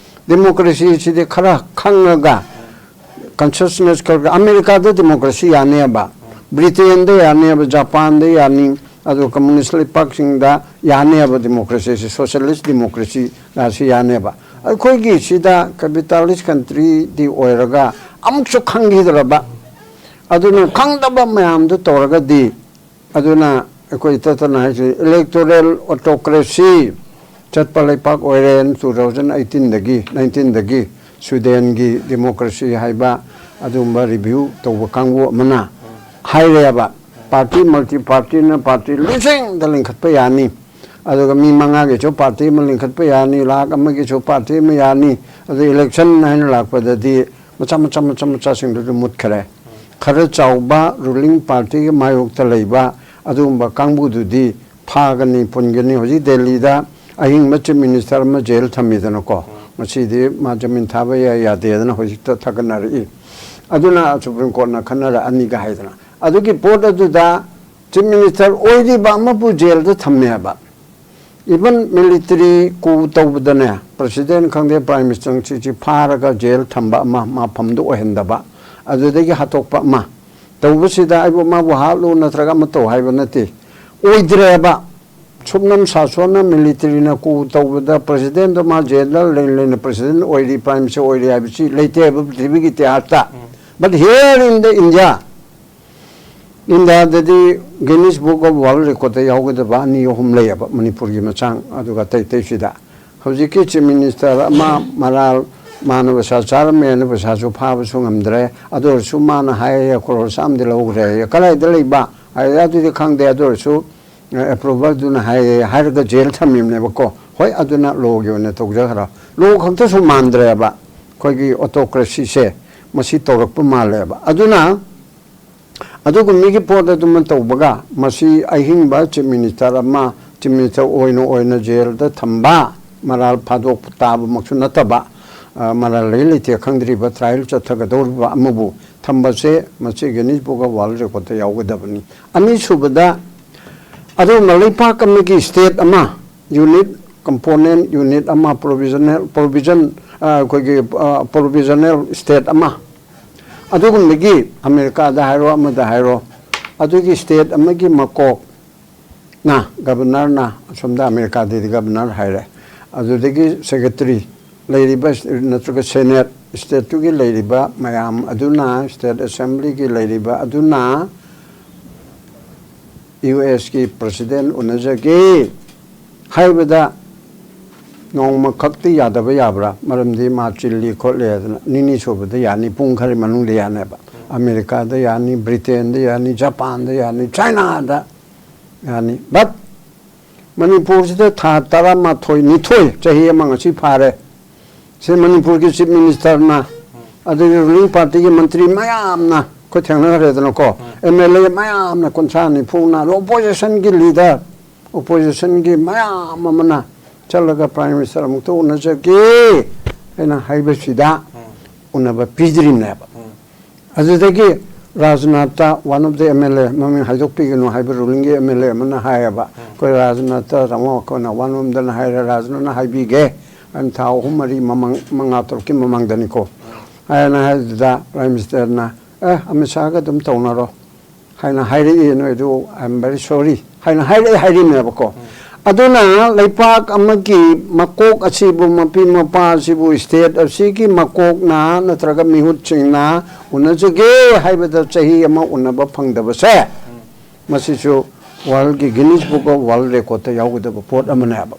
ꯗꯤꯃꯣꯀ꯭ꯔꯦꯁꯤꯁꯤꯗꯤ ꯈꯔ ꯈꯪꯉꯒ consciousness ꯈꯔ, ꯑꯃꯦꯔꯤꯀꯥꯗ ꯗꯤꯃꯣꯀ꯭ꯔꯦꯁꯤ ꯌꯥꯅꯦꯕ, ꯕ꯭ꯔꯤꯇꯦꯟꯗ ꯌꯥꯅꯦꯕ, ꯖꯄꯥꯟꯗ ꯌꯥꯅꯤ, ꯑꯗꯨ ꯀꯝꯃꯨꯅꯤꯁ ꯂꯩꯄꯥꯛꯁꯤꯡꯗ ꯌꯥꯅꯦꯕ ꯗꯤꯃꯣꯀ꯭ꯔꯦꯁꯤꯁꯤ, ꯁꯣꯁꯤꯌꯦꯂꯤꯁ ꯗꯤꯃꯣꯀ꯭ꯔꯦꯁꯤ ꯑꯁꯤ ꯌꯥꯅꯦꯕ꯫ ꯑꯩꯈꯣꯏꯒꯤ ꯁꯤꯗ ꯀꯦꯄꯤꯇꯥꯂꯤꯁ ꯀꯟꯇ꯭ꯔꯤꯗꯤ ꯑꯣꯏꯔꯒ ꯑꯃꯨꯛꯁꯨ ꯈꯪꯈꯤꯗ꯭ꯔꯕ, ꯑꯗꯨꯅ ꯈꯪꯗꯕ ꯃꯌꯥꯝꯗꯨ ꯇꯧꯔꯒꯗꯤ, ꯑꯗꯨꯅ ꯑꯩꯈꯣꯏ ꯇꯠꯇꯅ ꯍꯥꯏꯁꯤ electoral autocracy ꯆꯠꯄ ꯂꯩꯄꯥꯛ ꯑꯣꯏꯔꯦ two thousand eighteenꯗꯒꯤ, nineteenꯗꯒꯤ꯫ ꯁ꯭ꯋꯤꯗꯦꯟꯒꯤ ꯗꯤꯃꯣꯀ꯭ꯔꯦꯁꯤ ꯍꯥꯏꯕ ꯑꯗꯨꯒꯨꯝꯕ review ꯇꯧꯕ ꯀꯥꯡꯕꯨ ꯑꯃꯅ ꯍꯥꯏꯔꯦꯕ, party, multi partyꯅ party ꯂꯤꯁꯤꯡꯗ ꯂꯤꯡꯈꯠꯄ ꯌꯥꯅꯤ, ꯑꯗꯨꯒ ꯃꯤ ꯃꯉꯥꯒꯤꯁꯨ party ꯑꯃ ꯂꯤꯡꯈꯠꯄ ꯌꯥꯅꯤ, ꯂꯥꯈ ꯑꯃꯒꯤꯁꯨ party ꯑꯃ ꯌꯥꯅꯤ꯫ ꯑꯗꯨ election ꯍꯥꯏꯅ ꯂꯥꯛꯄꯗꯗꯤ ꯃꯆꯥ ꯃꯆꯥ ꯃꯆꯥ ꯃꯆꯥꯁꯤꯡꯗꯨꯗꯤ ꯃꯨꯠꯈꯔꯦ꯫ ꯈꯔ ꯆꯥꯎꯕ ruling partyꯒꯤ ꯃꯥꯌꯣꯛꯇ ꯂꯩꯕ ꯑꯗꯨꯒꯨꯝꯕ ꯀꯥꯡꯕꯨꯗꯨꯗꯤ ꯐꯥꯒꯅꯤ, ꯄꯨꯟꯒꯅꯤ꯫ ꯍꯧꯖꯤꯛ ꯗꯦꯜꯂꯤꯗ ꯑꯍꯤꯡꯕ Chief Minister ꯑꯃ ꯖꯦꯜ ꯊꯝꯃꯤꯗꯅꯀꯣ, ꯃꯁꯤꯗꯤ ꯃꯥ ꯖꯃꯤꯟ ꯊꯥꯕ ꯌꯥꯏ ꯌꯥꯗꯦꯗꯅ ꯍꯧꯖꯤꯛꯇ ꯊꯥꯒꯠꯅꯔꯛꯏ꯫ ꯑꯗꯨꯅ Supreme Courtꯅ ꯈꯟꯅꯔꯛꯑꯅꯤꯒ ꯍꯥꯏꯗꯅ, ꯑꯗꯨꯒꯤ ꯄꯣꯠ ꯑꯗꯨꯗ Chief Minister ꯑꯣꯏꯔꯤꯕ ꯑꯃꯕꯨ ꯖꯦꯜꯗ ꯊꯝꯃꯦ ꯍꯥꯏꯕ꯫ Even military coup ꯇꯧꯕꯗꯅꯦ, President ꯈꯪꯗꯦ, Prime Minister ꯁꯤ ꯐꯥꯔꯒ ꯖꯦꯜ ꯊꯝꯕ ꯑꯃ, ꯃꯐꯝꯗꯨ ꯑꯣꯏꯍꯟꯗꯕ, ꯑꯗꯨꯗꯒꯤ ꯍꯥꯠꯇꯣꯛꯄ ꯑꯃ ꯇꯧꯕꯁꯤꯗ ꯑꯩꯕꯨ ꯃꯥꯕꯨ ꯍꯥꯠꯂꯨ ꯅꯠꯇ꯭ꯔꯒ ꯑꯃ ꯇꯧ ꯍꯥꯏꯕ ꯅꯠꯇꯦ꯫ ꯑꯣꯏꯗ꯭ꯔꯦꯕ꯫ ꯁꯨꯞꯅꯝ ꯁꯥꯁꯣꯟꯅ militaryꯅ coup ꯇꯧꯕꯗ Presidentꯗꯣ ꯃꯥ ꯖꯦꯜꯗ ꯂꯩ ꯂꯩꯅ President ꯑꯣꯏꯔꯤ, Prime Minister ꯑꯣꯏꯔꯤ ꯍꯥꯏꯕꯁꯤ ꯂꯩꯇꯦ ꯍꯥꯏꯕ ꯄ꯭ꯔꯤꯊꯤꯕꯤꯒꯤ ꯏꯇꯤꯍꯥꯁꯇ꯫ But here in the India, ꯏꯟꯗꯤꯌꯥꯗꯗꯤ Guinness Book of World Recordꯇ ꯌꯥꯎꯒꯗꯕ ꯑꯅꯤ ꯑꯍꯨꯝ ꯂꯩꯌꯦꯕ, ꯃꯅꯤꯄꯨꯔꯒꯤ ꯃꯆꯥꯡ ꯑꯗꯨꯒ ꯑꯇꯩ ꯑꯇꯩꯁꯤꯗ꯫ ꯍꯧꯖꯤꯛꯀꯤ Chief Minister ꯑꯃ ꯃꯔꯥꯜ, ꯃꯥꯅ ꯄꯩꯁꯥ ꯆꯥꯔꯝꯃꯦꯅ ꯄꯩꯁꯥꯁꯨ ꯐꯥꯕꯁꯨ ꯉꯝꯗ꯭ꯔꯦ꯫ ꯑꯗꯨ ꯑꯣꯏꯔꯁꯨ ꯃꯥꯅ ꯍꯥꯏꯌꯦ, ꯀ꯭ꯔꯣꯔ ꯆꯥꯝꯃꯗꯤ ꯂꯧꯈ꯭ꯔꯦ꯫ ꯀꯗꯥꯏꯗ ꯂꯩꯕ ꯍꯥꯏꯔꯦ, ꯑꯗꯨꯗꯤ ꯈꯪꯗꯦ꯫ ꯑꯗꯨ ꯑꯣꯏꯔꯁꯨ approvalꯗꯨꯅ ꯍꯥꯏꯌꯦ ꯍꯥꯏꯔꯒ ꯖꯦꯜ ꯊꯝꯃꯤꯕꯅꯦꯕꯀꯣ꯫ ꯍꯣꯏ, ꯑꯗꯨꯅ lawꯒꯤ ꯑꯣꯏꯅ ꯇꯧꯖꯈ꯭ꯔꯣ꯫ Law ꯈꯛꯇꯁꯨ ꯃꯥꯟꯗ꯭ꯔꯦꯕ ꯑꯩꯈꯣꯏꯒꯤ autocracyꯁꯦ꯫ ꯃꯁꯤ ꯇꯧꯔꯛꯄ ꯃꯥꯜꯂꯦꯕ꯫ ꯑꯗꯨꯅ ꯑꯗꯨꯒꯨꯝꯕꯒꯤ ꯄꯣꯠ ꯑꯗꯨꯃ ꯇꯧꯕꯒ, ꯃꯁꯤ ꯑꯍꯤꯡꯕ Chief Minister ꯑꯃ Chief Minister ꯑꯣꯏꯅ ꯑꯣꯏꯅ ꯖꯦꯜꯗ ꯊꯝꯕ, ꯃꯔꯥꯜ ꯐꯥꯗꯣꯛ ꯇꯥꯕꯃꯛꯁꯨ ꯅꯠꯇꯕ, ꯑ, ꯃꯔꯥꯜ ꯂꯩ ꯂꯩꯇꯦ ꯈꯪꯗ꯭ꯔꯤꯕ, trial ꯆꯠꯊꯒꯗꯧꯔꯤꯕ ꯑꯃꯕꯨ ꯊꯝꯕꯁꯦ, ꯃꯁꯤ Guinness Book of World Recordꯇ ꯌꯥꯎꯒꯗꯕꯅꯤ꯫ ꯑꯅꯤꯁꯨꯕꯗ, ꯑꯗꯨꯒꯨꯝꯕ ꯂꯩꯄꯥꯛ ꯑꯃꯒꯤ state ꯑꯃ, unit, component unit ꯑꯃ, provisional, provision, ꯑ, ꯑꯩꯈꯣꯏꯒꯤ, ꯑ, provisional state ꯑꯃ, ꯑꯗꯨꯒꯨꯝꯕꯒꯤ ꯑꯃꯦꯔꯤꯀꯥꯗ ꯍꯥꯏꯔꯣ, ꯑꯃꯗ ꯍꯥꯏꯔꯣ, ꯑꯗꯨꯒꯤ state ꯑꯃꯒꯤ ꯃꯀꯣꯛꯅ, governorꯅ, ꯑꯁꯣꯝꯗ ꯑꯃꯦꯔꯤꯀꯥꯗꯗꯤ governor ꯍꯥꯏꯔꯦ, ꯑꯗꯨꯗꯒꯤ secretary, ꯂꯩꯔꯤꯕ ꯅꯠꯇ꯭ꯔꯒ Senate, stateꯇꯨꯒꯤ ꯂꯩꯔꯤꯕ ꯃꯌꯥꯝ ꯑꯗꯨꯅ, state assemblyꯒꯤ ꯂꯩꯔꯤꯕ ꯑꯗꯨꯅ USꯀꯤ President ꯎꯅꯖꯒꯦ ꯍꯥꯏꯕꯗ ꯅꯣꯡꯃꯈꯛꯇꯤ ꯌꯥꯗꯕ ꯌꯥꯕ꯭ꯔꯥ? ꯃꯔꯝꯗꯤ ꯃꯥ ꯆꯤꯜꯂꯤ ꯈꯣꯠꯂꯤ ꯍꯥꯏꯗꯅ꯫ ꯅꯤꯅꯤ ꯁꯨꯕꯗ ꯌꯥꯅꯤ, ꯄꯨꯡ ꯈꯔ ꯃꯅꯨꯡꯗ ꯌꯥꯅꯦꯕ꯫ ꯑꯃꯦꯔꯤꯀꯥꯗ ꯌꯥꯅꯤ, ꯕ꯭ꯔꯤꯇꯦꯟꯗ ꯌꯥꯅꯤ, ꯖꯄꯥꯟꯗ ꯌꯥꯅꯤ, ꯆꯥꯏꯅꯥꯗ ꯌꯥꯅꯤ꯫ But ꯃꯅꯤꯄꯨꯔꯁꯤꯗ ꯊꯥ ꯇꯔꯥꯃꯥꯊꯣꯏ, ꯅꯤꯊꯣꯏ, ꯆꯍꯤ ꯑꯃ ꯉꯁꯤ ꯐꯥꯔꯦ꯫ ꯁꯤ ꯃꯅꯤꯄꯨꯔꯒꯤ Chief Ministerꯅ, ꯑꯗꯒꯤ ruling partyꯒꯤ ꯃꯟꯇ꯭ꯔꯤ ꯃꯌꯥꯝꯅ ꯑꯩꯈꯣꯏ ꯊꯦꯡꯅꯈ꯭ꯔꯦꯗꯅꯀꯣ꯫ ꯑꯦꯝ ꯑꯦꯜ ꯑꯦ ꯃꯌꯥꯝꯅ ꯀꯨꯟꯊ꯭ꯔꯥ ꯅꯤꯐꯨꯅ ꯑꯗꯣ ꯑꯣꯄꯣꯖꯤꯁꯟꯒꯤ ꯂꯤꯗꯔ, ꯑꯣꯄꯣꯖꯤꯁꯟꯒꯤ ꯃꯌꯥꯝ ꯑꯃꯅ ꯆꯠꯂꯒ ꯄ꯭ꯔꯥꯏꯝ ꯃꯤꯅꯤꯁꯇꯔ ꯑꯃꯨꯛꯇ ꯎꯅꯖꯒꯦ ꯍꯥꯏꯅ ꯍꯥꯏꯕꯁꯤꯗ ꯎꯅꯕ ꯄꯤꯗ꯭ꯔꯤꯕꯅꯦꯕ꯫ ꯑꯗꯨꯗꯒꯤ ꯔꯥꯖꯅꯥꯊꯇ one of the M L A, ꯃꯃꯤꯡ ꯍꯥꯏꯗꯣꯛꯄꯤꯒꯅꯨ ꯍꯥꯏꯕ ꯔꯨꯂꯤꯡꯒꯤ ꯑꯦꯝ ꯑꯦꯜ ꯑꯦ ꯑꯃꯅ ꯍꯥꯏꯌꯦꯕ, ꯑꯩꯈꯣꯏ ꯔꯥꯖꯅꯥꯊꯇ ꯇꯥꯃꯣ ꯑꯩꯈꯣꯏꯅ ꯋꯥꯅꯣꯝꯗꯅ ꯍꯥꯏꯔꯦ, ꯔꯥꯖꯅꯥꯊꯅ ꯍꯥꯏꯕꯤꯒꯦ꯫ ꯑꯩꯅ ꯊꯥ ꯑꯍꯨꯝ, ꯃꯔꯤ ꯃꯃꯥꯡ, ꯃꯉꯥ, ꯇꯔꯨꯛꯀꯤ ꯃꯃꯥꯡꯗꯅꯤꯀꯣ꯫ ꯍꯥꯏꯅ ꯍꯥꯏꯕꯗꯨꯗ ꯄ꯭ꯔꯥꯏꯝ ꯃꯤꯅꯤꯁꯇꯔꯅ, "ꯑꯦ, ꯑꯃꯤꯠ ꯁꯥꯍꯒ ꯑꯗꯨꯝ ꯇꯧꯅꯔꯣ" ꯍꯥꯏꯅ ꯍꯥꯏꯔꯛꯏ꯫ "ꯅꯣꯏꯗꯨ, I am very sorry" ꯍꯥꯏꯅ ꯍꯥꯏꯔꯛꯑꯦ, ꯍꯥꯏꯔꯤꯕꯅꯦꯕꯀꯣ꯫ ꯑꯗꯨꯅ ꯂꯩꯄꯥꯛ ꯑꯃꯒꯤ ꯃꯀꯣꯛ ꯑꯁꯤꯕꯨ, ꯃꯄꯤ ꯃꯄꯥ ꯑꯁꯤꯕꯨ, ꯁ꯭ꯇꯦꯠ ꯑꯁꯤꯒꯤ ꯃꯀꯣꯛꯅ ꯅꯠꯇ꯭ꯔꯒ ꯃꯤꯍꯨꯠꯁꯤꯡꯅ ꯎꯅꯖꯒꯦ ꯍꯥꯏꯕꯗ ꯆꯍꯤ ꯑꯃ ꯎꯅꯕ ꯐꯪꯗꯕꯁꯦ, ꯃꯁꯤꯁꯨ ꯋꯥꯔꯜꯒꯤ Guinness Book of World Record ꯇ ꯌꯥꯎꯒꯗꯕ ꯄꯣꯠ ꯑꯃꯅꯦꯕ꯫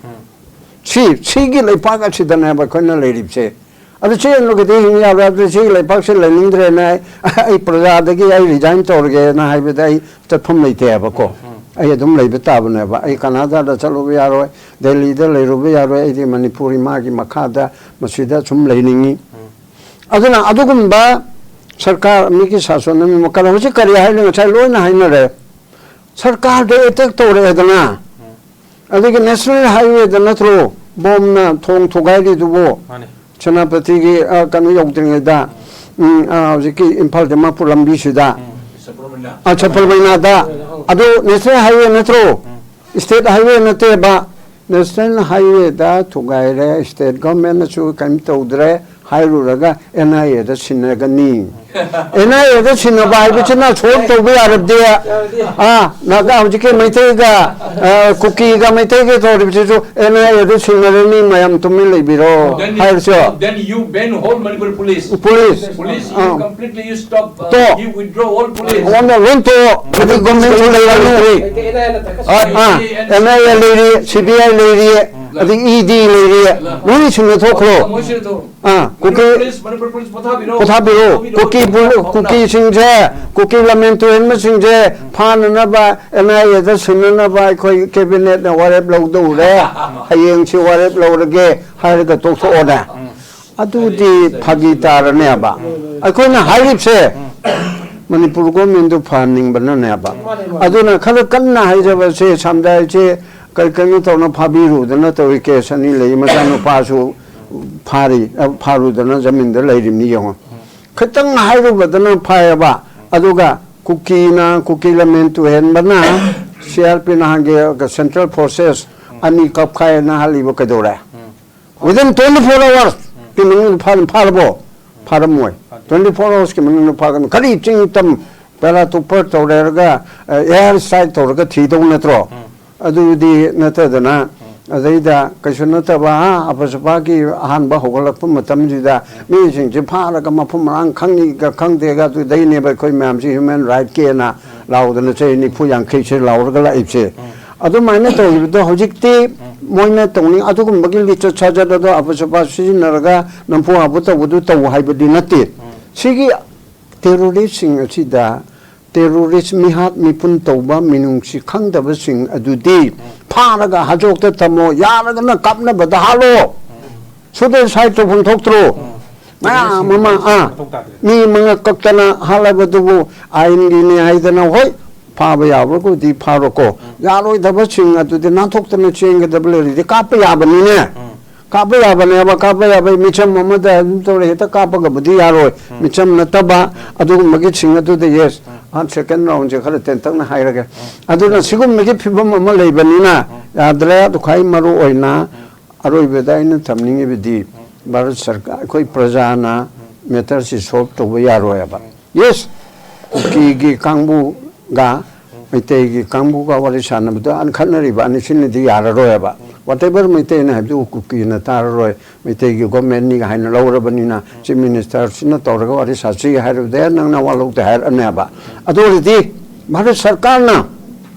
ꯁꯤ, ꯁꯤꯒꯤ ꯂꯩꯄꯥꯛ ꯑꯁꯤꯗꯅꯦꯕ ꯑꯩꯈꯣꯏꯅ ꯂꯩꯔꯤꯕꯁꯦ꯫ ꯑꯗꯨ ꯆꯦꯜꯂꯒꯗꯤ ꯍꯤꯡ ꯌꯥꯔꯣꯏ꯫ ꯑꯗꯨ ꯁꯤꯒꯤ ꯂꯩꯄꯥꯛꯁꯤ ꯂꯩꯅꯤꯡꯗ꯭ꯔꯦꯅꯦ, ꯑꯩ, ꯑꯩ ꯄ꯭ꯔꯖꯥꯗꯒꯤ ꯑꯩ ꯔꯤꯖꯥꯏꯟ ꯇꯧꯔꯒꯦꯅ ꯍꯥꯏꯕꯗ ꯑꯩ ꯆꯠꯐꯝ ꯂꯩꯇꯦꯕꯀꯣ꯫ ꯑꯩ ꯑꯗꯨꯝ ꯂꯩꯕ ꯇꯥꯕꯅꯦꯕ꯫ ꯑꯩ ꯀꯅꯥꯗꯥꯗ ꯆꯠꯂꯨꯕ ꯌꯥꯔꯣꯏ, ꯗꯦꯜꯂꯤꯗ ꯂꯩꯔꯨꯕ ꯌꯥꯔꯣꯏ, ꯑꯩꯗꯤ ꯃꯅꯤꯄꯨꯔ ꯏꯃꯥꯒꯤ ꯃꯈꯥꯗ ꯃꯁꯤꯗ ꯁꯨꯝ ꯂꯩꯅꯤꯡꯉꯤ꯫ ꯑꯗꯨꯅ ꯑꯗꯨꯒꯨꯝꯕ ꯁꯔꯀꯥꯔ, ꯃꯤꯒꯤ ꯁꯥꯁꯟ ꯑꯃ, ꯀꯔꯤ, ꯍꯧꯖꯤꯛ ꯀꯔꯤ ꯍꯥꯏꯅꯣ? ꯉꯁꯥꯏ ꯂꯣꯏꯅ ꯍꯥꯏꯅꯔꯦ꯫ ꯁꯔꯀꯥꯔꯗ ꯑꯦꯇꯦꯛ ꯇꯧꯔꯛꯑꯦꯗꯅ, ꯑꯗꯒꯤ ꯅꯦꯁꯅꯦꯜ ꯍꯥꯏꯋꯦꯗ ꯅꯠꯇ꯭ꯔꯣ ꯕꯣꯝꯅ ꯊꯣꯡ ꯊꯨꯒꯥꯏꯔꯤꯗꯨꯕꯨ? ꯃꯥꯅꯦ꯫ ꯁꯦꯅꯥꯄꯇꯤꯒꯤ, ꯑ, ꯀꯩꯅꯣ ꯌꯧꯗ꯭ꯔꯤꯉꯩꯗ, ꯎꯝ, ꯑ, ꯍꯧꯖꯤꯛꯀꯤ ꯏꯝꯐꯥꯜ ꯗꯤꯃꯥꯄꯨꯔ ꯂꯝꯕꯤꯁꯤꯗ, ꯁꯄ꯭ꯔꯃꯅꯤꯌꯥ꯫ ꯑ, ꯁꯄ꯭ꯔꯃꯅꯤꯌꯥꯗ꯫ ꯑꯗꯨ ꯅꯦꯁꯅꯦꯜ ꯍꯥꯏꯋꯦ ꯅꯠꯇ꯭ꯔꯣ? ꯁ꯭ꯇꯦꯠ ꯍꯥꯏꯋꯦ ꯅꯠꯇꯦꯕ꯫ ꯅꯦꯁꯅꯦꯜ ꯍꯥꯏꯋꯦꯗ ꯊꯨꯒꯥꯏꯔꯦ, ꯁ꯭ꯇꯦꯠ ꯒꯚꯔꯟꯃꯦꯟꯠꯅꯁꯨ ꯀꯔꯤꯝ ꯇꯧꯗ꯭ꯔꯦ ꯍꯥꯏꯔꯨꯔꯒ ꯑꯦꯟ ꯑꯥꯏ ꯑꯦꯗ ꯁꯤꯟꯅꯒꯅꯤ꯫ ꯑꯦꯟ ꯑꯥꯏ ꯑꯦꯗ ꯁꯤꯟꯅꯕ ꯍꯥꯏꯕꯁꯤꯅ ꯁꯣꯜꯕ ꯇꯧꯕ ꯌꯥꯔꯕꯗꯤ, ꯑꯥ, ꯅꯥꯒꯥ ꯍꯧꯖꯤꯛꯀꯤ ꯃꯩꯇꯩꯒ, ꯑ, ꯀꯨꯀꯤꯒ ꯃꯩꯇꯩꯒ ꯇꯧꯔꯤꯕꯁꯤꯁꯨ ꯑꯦꯟ ꯑꯥꯏ ꯑꯦꯗ ꯁꯤꯟꯅꯔꯅꯤ, ꯃꯌꯥꯝ ꯇꯨꯃꯤꯟ ꯂꯩꯕꯤꯔꯣ ꯍꯥꯏꯔꯁꯨ꯫ Then you ban whole Manipur police. Police. Police, you completely, you stop, uh, you withdraw all police. ꯇꯣꯛꯑꯣ꯫ ꯂꯣꯏꯅ ꯂꯣꯏ ꯇꯣꯛꯑꯣ꯫ ꯑꯗꯩ ꯒꯣꯔꯃꯦꯟꯁꯨ ꯂꯩꯔꯅꯨ꯫ ꯑꯥ, ꯑꯥ, ꯑꯦꯟ ꯑꯥꯏ ꯑꯦ ꯂꯩꯔꯤ, ꯁꯤ ꯕꯤ ꯑꯥꯏ ꯂꯩꯔꯤ, ꯑꯗꯩ ꯏ ꯗꯤ ꯂꯩꯔꯤ, ꯂꯣꯏꯅ ꯁꯤꯟꯅ ꯊꯣꯛꯈ꯭ꯔꯣ꯫ ꯑꯥ, ꯀꯨꯀꯤ ꯄꯣꯊꯥꯕꯤꯔꯣ꯫ ꯀꯨꯀꯤ ꯄꯨ-, ꯀꯨꯀꯤꯁꯤꯡꯁꯦ, ꯀꯨꯀꯤ ꯂꯝꯃꯦꯟ ꯇꯨꯔꯦꯟꯕꯁꯤꯡꯁꯦ ꯐꯥꯅꯅꯕ, ꯑꯦꯟ ꯑꯥꯏ ꯑꯦꯗ ꯁꯤꯟꯅꯅꯕ ꯑꯩꯈꯣꯏ ꯀꯦꯕꯤꯅꯦꯠꯅ ꯋꯥꯔꯦꯞ ꯂꯧꯗꯧꯔꯦ, ꯍꯌꯦꯡꯁꯤ ꯋꯥꯔꯦꯞ ꯂꯧꯔꯒꯦ ꯍꯥꯏꯔꯒ ꯇꯣꯛꯊꯣꯛꯑꯣꯅꯦ꯫ ꯑꯗꯨꯗꯤ ꯐꯥꯒꯤ ꯇꯥꯔꯅꯦꯕ꯫ ꯑꯩꯈꯣꯏꯅ ꯍꯥꯏꯔꯤꯕꯁꯦ, ꯃꯅꯤꯄꯨꯔ ꯒꯣꯔꯃꯦꯟꯗꯨ ꯐꯍꯟꯅꯤꯡꯕꯅꯅꯦꯕ꯫ ꯑꯗꯨꯅ ꯈꯔ ꯀꯟꯅ ꯍꯥꯏꯖꯕꯁꯦ, ꯁꯝꯗꯥꯏꯁꯦ ꯀꯔꯤ ꯀꯩꯅꯣ ꯇꯧꯅ ꯐꯥꯕꯤꯔꯨꯗꯅ ꯇꯧꯔꯤ꯫ ꯀꯦꯁ ꯑꯅꯤ ꯂꯩ, ꯃꯆꯥꯅꯨꯄꯥꯁꯨ ꯐꯥꯔꯤ, ꯑ, ꯐꯥꯔꯨꯗꯅ ꯖꯃꯤꯟꯗ ꯂꯩꯔꯤꯕꯅꯤ ꯌꯦꯡꯉꯣ꯫ ꯈꯤꯇꯪ ꯍꯥꯏꯔꯨꯕꯗꯅ ꯐꯩꯌꯦꯕ꯫ ꯑꯗꯨꯒ ꯀꯨꯀꯤꯅ, ꯀꯨꯀꯤ ꯂꯝꯃꯦꯟ ꯇꯨꯍꯦꯟꯕꯅ, ꯁꯤ ꯑꯥꯔ ꯄꯤ ꯅꯍꯥꯟꯒꯤ ꯁꯦꯟꯇ꯭ꯔꯦꯜ ꯐꯣꯔꯁꯦꯁ ꯑꯅꯤ ꯀꯞꯈꯥꯏꯅ ꯍꯥꯜꯂꯤꯕ ꯀꯩꯗꯧꯔꯦ? Within twenty four hours ꯀꯤ ꯃꯅꯨꯡꯗ ꯐꯥ-, ꯐꯥꯔꯕꯣ? ꯐꯥꯔꯝꯃꯣꯏ꯫ Twenty four hours ꯀꯤ ꯃꯅꯨꯡꯗ ꯐꯥꯒꯅꯤ꯫ ꯀꯔꯤ ꯆꯤꯡ ꯇꯝ ꯄꯦꯔꯥꯇꯨꯄꯔ ꯇꯧꯔꯦꯔꯒ, ꯑ, ꯑꯦꯌꯔ ꯁ꯭ꯇ꯭ꯔꯥꯏꯛ ꯇꯧꯔꯒ ꯊꯤꯗꯧ ꯅꯠꯇ꯭ꯔꯣ? ꯑꯗꯨꯗꯤ ꯅꯠꯇꯗꯅ, ꯑꯗꯩꯗ ꯀꯩꯁꯨ ꯅꯠꯇꯕ, ꯑꯥ, ꯑꯐꯁꯨꯄꯥꯒꯤ ꯑꯍꯥꯟꯕ ꯍꯧꯒꯠꯂꯛꯄ ꯃꯇꯝꯁꯤꯗ ꯃꯤꯁꯤꯡꯁꯦ ꯐꯥꯔꯒ ꯃꯐꯝ ꯃꯔꯥꯡ ꯈꯪꯉꯤꯒ ꯈꯪꯗꯦꯒ ꯑꯗꯨꯗꯩꯅꯦꯕ ꯑꯩꯈꯣꯏ ꯃꯌꯥꯝꯁꯤ ꯍ꯭ꯌꯨꯃꯦꯟ ꯔꯥꯏꯠꯀꯤꯅ ꯂꯥꯎꯗꯅ ꯆꯍꯤ ꯅꯤꯐꯨ ꯌꯥꯡꯈꯩꯁꯦ ꯂꯥꯎꯔꯒ ꯂꯥꯛꯏꯕꯁꯦ꯫ ꯑꯗꯨꯃꯥꯏꯅ ꯇꯧꯔꯤꯕꯗꯣ ꯍꯧꯖꯤꯛꯇꯤ ꯃꯣꯏꯅ ꯇꯧꯅꯤꯡ ꯑꯗꯨꯒꯨꯝꯕꯒꯤ ꯂꯤꯆꯠ ꯁꯥꯖꯠ ꯑꯗꯣ ꯑꯐꯁꯨꯄꯥ ꯁꯤꯖꯤꯟꯅꯔꯒ ꯅꯝꯐꯨ ꯍꯥꯐꯨ ꯇꯧꯕꯗꯨ ꯇꯧ ꯍꯥꯏꯕꯗꯤ ꯅꯠꯇꯦ꯫ ꯁꯤꯒꯤ ꯇꯦꯔꯣꯔꯤꯁꯁꯤꯡ ꯑꯁꯤꯗ ꯇꯦꯔꯣꯔꯤꯁ ꯃꯤꯍꯥꯠ ꯃꯤꯄꯨꯟ ꯇꯧꯕ ꯃꯤꯅꯨꯡꯁꯤ ꯈꯪꯗꯕꯁꯤꯡ ꯑꯗꯨꯗꯤ ꯐꯥꯔꯒ ꯍꯥꯖꯣꯛꯇ ꯊꯝꯃꯣ, ꯌꯥꯔꯒꯅ ꯀꯥꯞꯅꯕꯗ ꯍꯥꯠꯂꯣ꯫ ꯁꯨꯗꯣꯏ ꯁꯥꯏ ꯇꯧꯐꯝ ꯊꯣꯛꯇ꯭ꯔꯣ? ꯃꯌꯥꯝ ꯑꯃ, ꯑꯥ, ꯃꯊꯧ ꯇꯥꯗ꯭ꯔꯦ꯫ ꯃꯤ ꯃꯉꯛ ꯀꯛꯇꯅ ꯍꯥꯠꯂꯕꯗꯨꯕꯨ ꯑꯥꯏꯟꯒꯤꯅꯦ ꯍꯥꯏꯗꯅ, ꯍꯣꯏ, ꯐꯥꯕ ꯌꯥꯕꯕꯨꯗꯤ ꯐꯥꯔꯣꯀꯣ, ꯌꯥꯔꯣꯏꯗꯕꯁꯤꯡ ꯑꯗꯨꯗꯤ ꯅꯥꯟꯊꯣꯛꯇꯅ ꯆꯦꯟꯒꯗꯕ ꯂꯩꯔꯗꯤ ꯀꯥꯞꯄ ꯌꯥꯕꯅꯤꯅꯦ꯫ ꯀꯥꯞꯄ ꯌꯥꯕꯅꯦꯕ, ꯀꯥꯞꯄ ꯌꯥꯕ ꯃꯤꯆꯝ ꯑꯃꯗ ꯑꯗꯨꯝ ꯇꯧꯔꯦ, ꯍꯦꯛꯇ ꯀꯥꯞꯄꯒꯕꯨꯗꯤ ꯌꯥꯔꯣꯏ꯫ ꯃꯤꯆꯝ ꯅꯠꯇꯕ ꯑꯗꯨꯒꯨꯝꯕꯒꯤ ꯁꯤꯡ ꯑꯗꯨꯗ, ꯌꯦꯁ, ꯑ, ꯁꯦꯀꯦꯟ ꯔꯥꯎꯟꯁꯦ ꯈꯔ ꯇꯦꯟꯇꯛꯅ ꯍꯥꯏꯔꯒꯦ꯫ ꯑꯗꯨꯅ ꯁꯤꯒꯨꯝꯕꯒꯤ ꯐꯤꯕꯝ ꯑꯃ ꯂꯩꯕꯅꯤꯅ ꯌꯥꯗ꯭ꯔꯦ꯫ ꯑꯗꯨ ꯈ꯭ꯋꯥꯏ ꯃꯔꯨ ꯑꯣꯏꯅ ꯑꯔꯣꯏꯕꯗ ꯑꯩꯅ ꯊꯝꯅꯤꯡꯉꯤꯕꯗꯤ ꯚꯥꯔꯠ ꯁꯔꯀꯥꯔ, ꯑꯩꯈꯣꯏ ꯄ꯭ꯔꯖꯥꯅ ꯃꯦꯇꯔꯁꯤ ꯁꯣꯜꯕ ꯇꯧꯕ ꯌꯥꯔꯣꯏꯕ꯫ ꯌꯦꯁ, ꯀꯨꯀꯤꯒꯤ ꯀꯥꯡꯕꯨꯒ ꯃꯩꯇꯩꯒꯤ ꯀꯥꯡꯕꯨꯒ ꯋꯥꯔꯤ ꯁꯥꯟꯅꯕꯗ ꯑꯟ ꯈꯠꯅꯔꯤꯕ ꯑꯅꯤꯁꯤꯅꯗꯤ ꯌꯥꯔꯔꯣꯏꯕ꯫ Whatever ꯃꯩꯇꯩꯅ ꯍꯥꯏꯕꯗꯨ ꯀꯨꯀꯤꯅ ꯇꯥꯔꯔꯣꯏ, ꯃꯩꯇꯩꯒꯤ ꯒꯣꯔꯃꯦꯟꯅꯤꯒ ꯍꯥꯏꯅ ꯂꯧꯔꯕꯅꯤꯅ ꯆꯤꯐ ꯃꯤꯅꯤꯁꯇꯔꯁꯤꯅ ꯇꯧꯔꯒ ꯋꯥꯔꯤ ꯁꯥꯁꯤ ꯍꯥꯏꯔꯕꯗ ꯅꯪꯅ ꯋꯥ ꯂꯧꯗꯦ ꯍꯥꯏꯔꯛꯑꯅꯦꯕ꯫ ꯑꯗꯨ ꯑꯣꯏꯔꯗꯤ ꯚꯥꯔꯠ ꯁꯔꯀꯥꯔꯅ,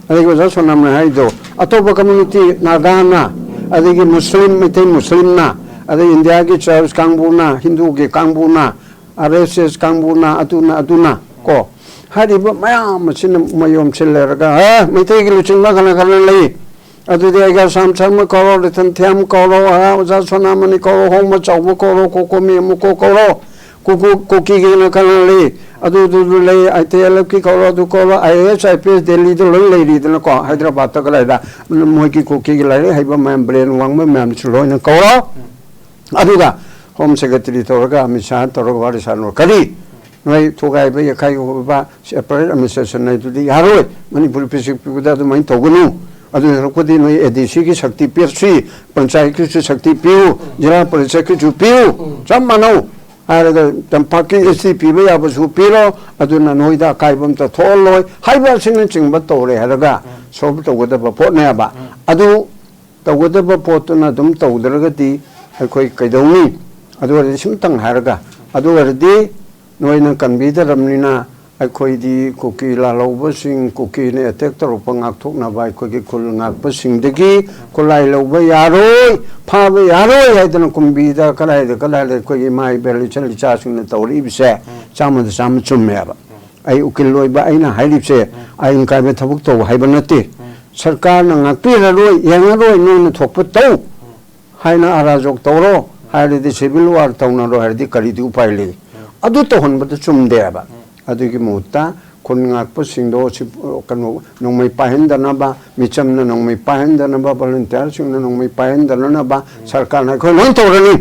ꯑꯗꯒꯤ ꯑꯣꯖꯥ ꯁꯣꯅꯥꯝꯅ ꯍꯥꯏꯗꯣ, ꯑꯇꯣꯞꯄ ꯀꯝꯃ꯭ꯌꯨꯅꯤꯇꯤ, ꯅꯥꯒꯥꯅ, ꯑꯗꯒꯤ ꯃꯨꯁꯂꯤꯝ, ꯃꯩꯇꯩ ꯃꯨꯁꯂꯤꯝꯅ, ꯑꯗꯩ ꯏꯟꯗꯤꯌꯥꯒꯤ ꯆꯔꯆ ꯀꯥꯡꯕꯨꯅ, ꯍꯤꯟꯗꯨꯒꯤ ꯀꯥꯡꯕꯨꯅ, ꯑꯥꯔ ꯑꯦꯁ ꯑꯦꯁ ꯀꯥꯡꯕꯨꯅ, ꯑꯗꯨꯅ, ꯑꯗꯨꯅ ꯀꯣ, ꯍꯥꯏꯔꯤꯕ ꯃꯌꯥꯝ ꯑꯁꯤꯅ ꯃꯌꯣꯝꯁꯤꯜꯂꯦꯔꯒ, ꯑꯦ, ꯃꯩꯇꯩꯒꯤ ꯂꯨꯆꯤꯡꯕ ꯀꯅꯥ ꯀꯅꯥ ꯂꯩ? ꯑꯗꯨꯗꯤ ꯑꯩꯒ ꯁꯥꯝ ꯁꯔꯃ ꯀꯧꯔꯣ, ꯔꯇꯟ ꯊꯤꯌꯥꯝ ꯀꯧꯔꯣ, ꯑꯥ, ꯑꯣꯖꯥ ꯁꯣꯅꯥꯃꯅꯤ ꯀꯧꯔꯣ, ꯍꯣꯡꯕ ꯆꯥꯎꯕ ꯀꯧꯔꯣ, ꯀꯣꯀꯣꯃꯤ ꯑꯃꯨꯛꯀꯣ ꯀꯧꯔꯣ, ꯀꯨ- ꯀꯨ- ꯀꯨꯀꯤꯒꯤꯅ ꯀꯅꯥ ꯂꯩ? ꯑꯗꯨꯗꯨꯗꯨ ꯂꯩ, ꯑꯥꯏ ꯇꯤ ꯑꯦꯜ ꯑꯦꯐꯀꯤ ꯀꯧꯔꯣ, ꯑꯗꯨ ꯀꯧꯔꯣ, I A S, I P S ꯗꯦꯜꯂꯤꯗ ꯂꯣꯏ ꯂꯩꯔꯤꯗꯅꯀꯣ, ꯍꯥꯏꯗ꯭ꯔꯕꯥꯗꯇ ꯀꯗꯥꯏꯗ? ꯃꯣꯏꯒꯤ ꯀꯨꯀꯤꯒꯤ ꯂꯥꯏꯔꯤꯛ ꯍꯩꯕ ꯃꯌꯥꯝ, ꯕ꯭ꯔꯦꯟ ꯋꯥꯡꯕ ꯃꯌꯥꯝꯁꯨ ꯂꯣꯏꯅ ꯀꯧꯔꯣ꯫ ꯑꯗꯨꯒ ꯍꯣꯝ ꯁꯦꯀ꯭ꯔꯦꯇꯔꯤ ꯇꯧꯔꯒ, ꯑꯃꯤꯠ ꯁꯥꯍ ꯇꯧꯔꯒ ꯋꯥꯔꯤ ꯁꯥꯟꯅꯔꯣ꯫ ꯀꯔꯤ? ꯅꯣꯏ ꯊꯨꯒꯥꯏꯕ ꯌꯩꯈꯥꯏꯕ ꯁꯦꯄꯔꯦꯠ ꯑꯦꯗꯃꯤꯅꯤꯁꯇ꯭ꯔꯦꯁꯟ ꯍꯥꯏꯗꯨꯗꯤ ꯌꯥꯔꯣꯏ꯫ ꯃꯅꯤꯄꯨꯔ ꯄꯤꯁꯛ ꯄꯤꯛꯄꯗ ꯑꯗꯨꯃꯥꯏꯅ ꯇꯧꯒꯅꯨ꯫ ꯑꯗꯨ ꯁꯔꯨꯛꯄꯨꯗꯤ ꯅꯣꯏ ꯑꯦ ꯗꯤ ꯁꯤꯒꯤ ꯁꯛꯇꯤ ꯄꯤꯔꯁꯤ, ꯄꯟꯆꯥꯌꯠꯀꯤꯁꯨ ꯁꯛꯇꯤ ꯄꯤꯌꯨ, ꯖꯤꯂꯥ ꯄꯔꯤꯁꯠꯀꯤꯁꯨ ꯄꯤꯌꯨ, ꯆꯞ ꯃꯥꯟꯅꯧ ꯍꯥꯏꯔꯒ, ꯇꯝꯄꯥꯛꯀꯤ ꯑꯦꯁ ꯇꯤ ꯄꯤꯕ ꯌꯥꯕꯁꯨ ꯄꯤꯔꯣ, ꯑꯗꯨꯅ ꯅꯣꯏꯗ ꯑꯀꯥꯏꯕ ꯑꯝꯇ ꯊꯣꯛꯍꯜꯂꯣꯏ ꯍꯥꯏꯕ ꯑꯁꯤꯅꯆꯤꯡꯕ ꯇꯧꯔꯦ ꯍꯥꯏꯔꯒ ꯁꯣꯜꯕ ꯇꯧꯒꯗꯕ ꯄꯣꯠꯅꯦꯕ꯫ ꯑꯗꯨ ꯇꯧꯒꯗꯕ ꯄꯣꯠꯇꯨꯅ ꯑꯗꯨꯝ ꯇꯧꯗ꯭ꯔꯒꯗꯤ ꯑꯩꯈꯣꯏ ꯀꯩꯗꯧꯅꯤ? ꯑꯗꯨ ꯑꯣꯏꯔꯗꯤ ꯁꯨꯝꯇꯪ ꯍꯥꯏꯔꯒ, ꯑꯗꯨ ꯑꯣꯏꯔꯗꯤ ꯅꯣꯏꯅ ꯀꯟꯕꯤꯗ꯭ꯔꯕꯅꯤꯅ, ꯑꯩꯈꯣꯏꯗꯤ ꯀꯨꯀꯤ ꯂꯥꯜꯍꯧꯕꯁꯤꯡ, ꯀꯨꯀꯤꯅ ꯑꯦꯇꯦꯛ ꯇꯧꯔꯛꯄ ꯉꯥꯛꯊꯣꯛꯅꯕ ꯑꯩꯈꯣꯏꯒꯤ ꯈꯨꯜ ꯉꯥꯛꯄꯁꯤꯡꯗꯒꯤ ꯈꯨꯠꯂꯥꯏ ꯂꯧꯕ ꯌꯥꯔꯣꯏ, ꯐꯥꯕ ꯌꯥꯔꯣꯏ ꯍꯥꯏꯗꯅ ꯀꯨꯝꯕꯤꯗ ꯀꯗꯥꯏꯗ ꯀꯗꯥꯏꯗ ꯑꯩꯈꯣꯏꯒꯤ ꯏꯃꯥ ꯏꯕꯦꯜ ꯏꯆꯜ ꯏꯆꯥꯁꯤꯡꯅ ꯇꯧꯔꯛꯏꯕꯁꯦ ꯆꯥꯝꯃꯗ ꯆꯥꯝꯃ ꯆꯨꯝꯃꯦꯕ꯫ ꯑꯩ ꯎꯀꯤꯜ ꯑꯣꯏꯕ ꯑꯩꯅ ꯍꯥꯏꯔꯤꯕꯁꯦ ꯑꯥꯏꯟ ꯀꯥꯏꯕ ꯊꯕꯛ ꯇꯧꯕ ꯍꯥꯏꯕ ꯅꯠꯇꯦ꯫ ꯁꯔꯀꯥꯔꯅ ꯉꯥꯛꯄꯤꯔꯔꯣꯏ, ꯌꯦꯡꯉꯔꯣꯏ, ꯅꯣꯏꯅ ꯊꯣꯛꯄ ꯇꯧ ꯍꯥꯏꯅ ꯑꯔꯥꯖꯣꯛ ꯇꯧꯔꯣ ꯍꯥꯏꯔꯗꯤ, ꯁꯤꯚꯤꯜ ꯋꯥꯔ ꯇꯧꯅꯔꯣ ꯍꯥꯏꯔꯗꯤ ꯀꯔꯤꯗꯤ ꯎꯄꯥꯏ ꯂꯩ? ꯑꯗꯨ ꯇꯧꯍꯟꯕꯗ ꯆꯨꯝꯗꯦꯕ꯫ ꯑꯗꯨꯒꯤ ꯃꯍꯨꯠꯇ ꯈꯨꯟ ꯉꯥꯛꯄꯁꯤꯡꯗꯣ ꯁꯤ, ꯀꯩꯅꯣ, ꯅꯣꯡꯃꯩ ꯄꯥꯏꯍꯟꯗꯅꯕ, ꯃꯤꯆꯝꯅ ꯅꯣꯡꯃꯩ ꯄꯥꯏꯍꯟꯗꯅꯕ, ꯚꯣꯂꯨꯟꯇꯤꯌꯥꯔꯁꯤꯡꯅ ꯅꯣꯡꯃꯩ ꯄꯥꯏꯍꯟꯗꯅꯕ ꯁꯔꯀꯥꯔꯅ ꯑꯩꯈꯣꯏ ꯂꯣꯏ ꯇꯧꯔꯅꯤ꯫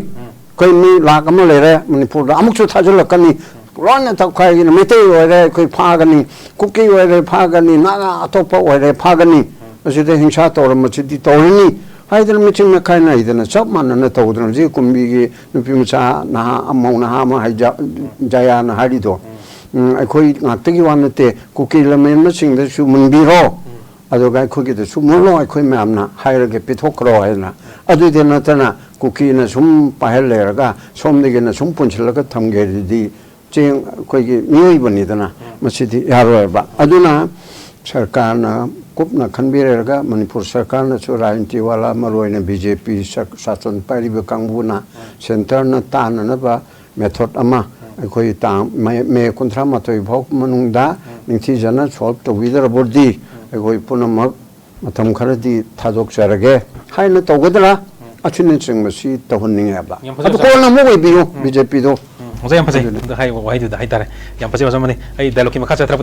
ꯑꯩꯈꯣꯏ ꯃꯤ ꯂꯥꯈ ꯑꯃ ꯂꯩꯔꯦ ꯃꯅꯤꯄꯨꯔꯗ, ꯑꯃꯨꯛꯁꯨ ꯊꯥꯖꯤꯜꯂꯛꯀꯅꯤ꯫ ꯂꯣꯏꯅ ꯇꯧꯈꯥꯏꯒꯅꯤ꯫ ꯃꯩꯇꯩ ꯑꯣꯏꯔꯦ ꯑꯩꯈꯣꯏ ꯐꯥꯒꯅꯤ, ꯀꯨꯀꯤ ꯑꯣꯏꯔꯦ ꯐꯥꯒꯅꯤ, ꯅꯥꯒꯥ ꯑꯇꯣꯞꯄ ꯑꯣꯏꯔꯦ ꯐꯥꯒꯅꯤ꯫ ꯑꯁꯤꯗ ꯍꯤꯡꯁꯥ ꯇꯧꯔꯝꯕꯁꯤꯗꯤ ꯇꯧꯔꯅꯤ ꯍꯥꯏꯗꯅ ꯃꯤꯆꯪ ꯃꯤꯈꯥꯏ ꯅꯥꯏꯗꯅ ꯆꯞ ꯃꯥꯟꯅꯅ ꯇꯧꯗꯅ ꯍꯧꯖꯤꯛ ꯀꯨꯝꯕꯤꯒꯤ ꯅꯨꯄꯤ ꯃꯆꯥ ꯅꯍꯥ, ꯃꯧ ꯅꯍꯥ ꯑꯃ ꯍꯥꯏ-, ꯖ-, ꯖꯌꯥꯅ ꯍꯥꯏꯔꯤꯗꯣ, ꯎꯝ, ꯑꯩꯈꯣꯏ ꯉꯥꯛꯇꯒꯤ ꯋꯥ ꯅꯠꯇꯦ, ꯀꯨꯀꯤ ꯂꯝꯃꯦꯟꯕꯁꯤꯡꯗꯁꯨ ꯃꯨꯟꯕꯤꯔꯣ, ꯑꯗꯨꯒ ꯑꯩꯈꯣꯏꯒꯤꯗꯁꯨ ꯃꯨꯜꯂꯣ, ꯑꯩꯈꯣꯏ ꯃꯌꯥꯝꯅ ꯍꯥꯏꯔꯒ ꯄꯤꯊꯣꯛꯈ꯭ꯔꯣ ꯍꯥꯏꯗꯅ꯫ ꯑꯗꯨꯗꯤ ꯅꯠꯇꯅ ꯀꯨꯀꯤꯅ ꯁꯨꯝ ꯄꯥꯏꯍꯜ ꯂꯩꯔꯒ ꯁꯣꯝꯗꯒꯤꯅ ꯁꯨꯝ ꯄꯨꯟꯁꯤꯜꯂꯒ ꯊꯝꯒꯦ ꯍꯥꯏꯗꯨꯗꯤ ꯆꯦꯡ ꯑꯩꯈꯣꯏꯒꯤ ꯃꯤꯑꯣꯏꯕꯅꯤꯗꯅ, ꯃꯁꯤꯗꯤ ꯌꯥꯔꯣꯏꯕ꯫ ꯑꯗꯨꯅ ꯁꯔꯀꯥꯔꯅ ꯀꯨꯞꯅ ꯈꯟꯕꯤꯔꯒ, ꯃꯅꯤꯄꯨꯔ ꯁꯔꯀꯥꯔꯅꯁꯨ, ꯔꯥꯖꯅꯤꯇꯤ ꯋꯥꯂꯥ, ꯃꯔꯨ ꯑꯣꯏꯅ ꯕꯤ ꯖꯦ ꯄꯤ ꯁꯔ-, ꯁꯥꯁꯟ ꯄꯥꯏꯔꯤꯕ ꯀꯥꯡꯕꯨꯅ ꯁꯦꯟꯇꯔꯅ ꯇꯥꯅꯅꯕ ꯃꯦꯊꯣꯗ ꯑꯃ ꯑꯩꯈꯣꯏ ꯇꯥꯡ ꯃꯦ, ꯃꯦ ꯀꯨꯟꯊ꯭ꯔꯥ ꯃꯥꯊꯣꯏ ꯐꯥꯎ ꯃꯅꯨꯡꯗ ꯅꯤꯡꯊꯤꯖꯅ ꯁꯣꯜꯕ ꯇꯧꯕꯤꯗ꯭ꯔꯕꯗꯤ ꯑꯩꯈꯣꯏ ꯄꯨꯝꯅꯃꯛ ꯃꯇꯝ ꯈꯔꯗꯤ ꯊꯥꯗꯣꯛꯆꯔꯒꯦ ꯍꯥꯏꯅ ꯇꯧꯒꯗ꯭ꯔꯥ? ꯑꯁꯤꯅꯆꯤꯡꯕꯁꯤ ꯇꯧꯍꯟꯅꯤꯡꯉꯦꯕ꯫ ꯌꯥꯝ ꯐꯖꯅ ꯑꯗꯨ ꯀꯣꯟꯅ ꯑꯃꯨꯛ ꯑꯣꯏꯕꯤꯌꯨ, ꯕꯤ ꯖꯦ ꯄꯤꯗꯣ꯫ ꯑꯣꯖꯥ, ꯌꯥꯝ ꯐꯖꯩ꯫ ꯑꯗꯨꯅꯤ꯫ ꯑꯗ ꯍꯥꯏꯔꯤꯕ ꯋꯥꯍꯩꯗꯨꯗ ꯍꯥꯏꯇꯥꯔꯦ꯫ ꯌꯥꯝ ꯐꯖꯩ, ꯑꯣꯖꯥ ꯃꯅꯤ꯫ ꯑꯩ ꯗꯥꯏꯂꯣꯛꯀꯤ ꯃꯈꯥ ꯆꯠꯊꯔꯛꯄ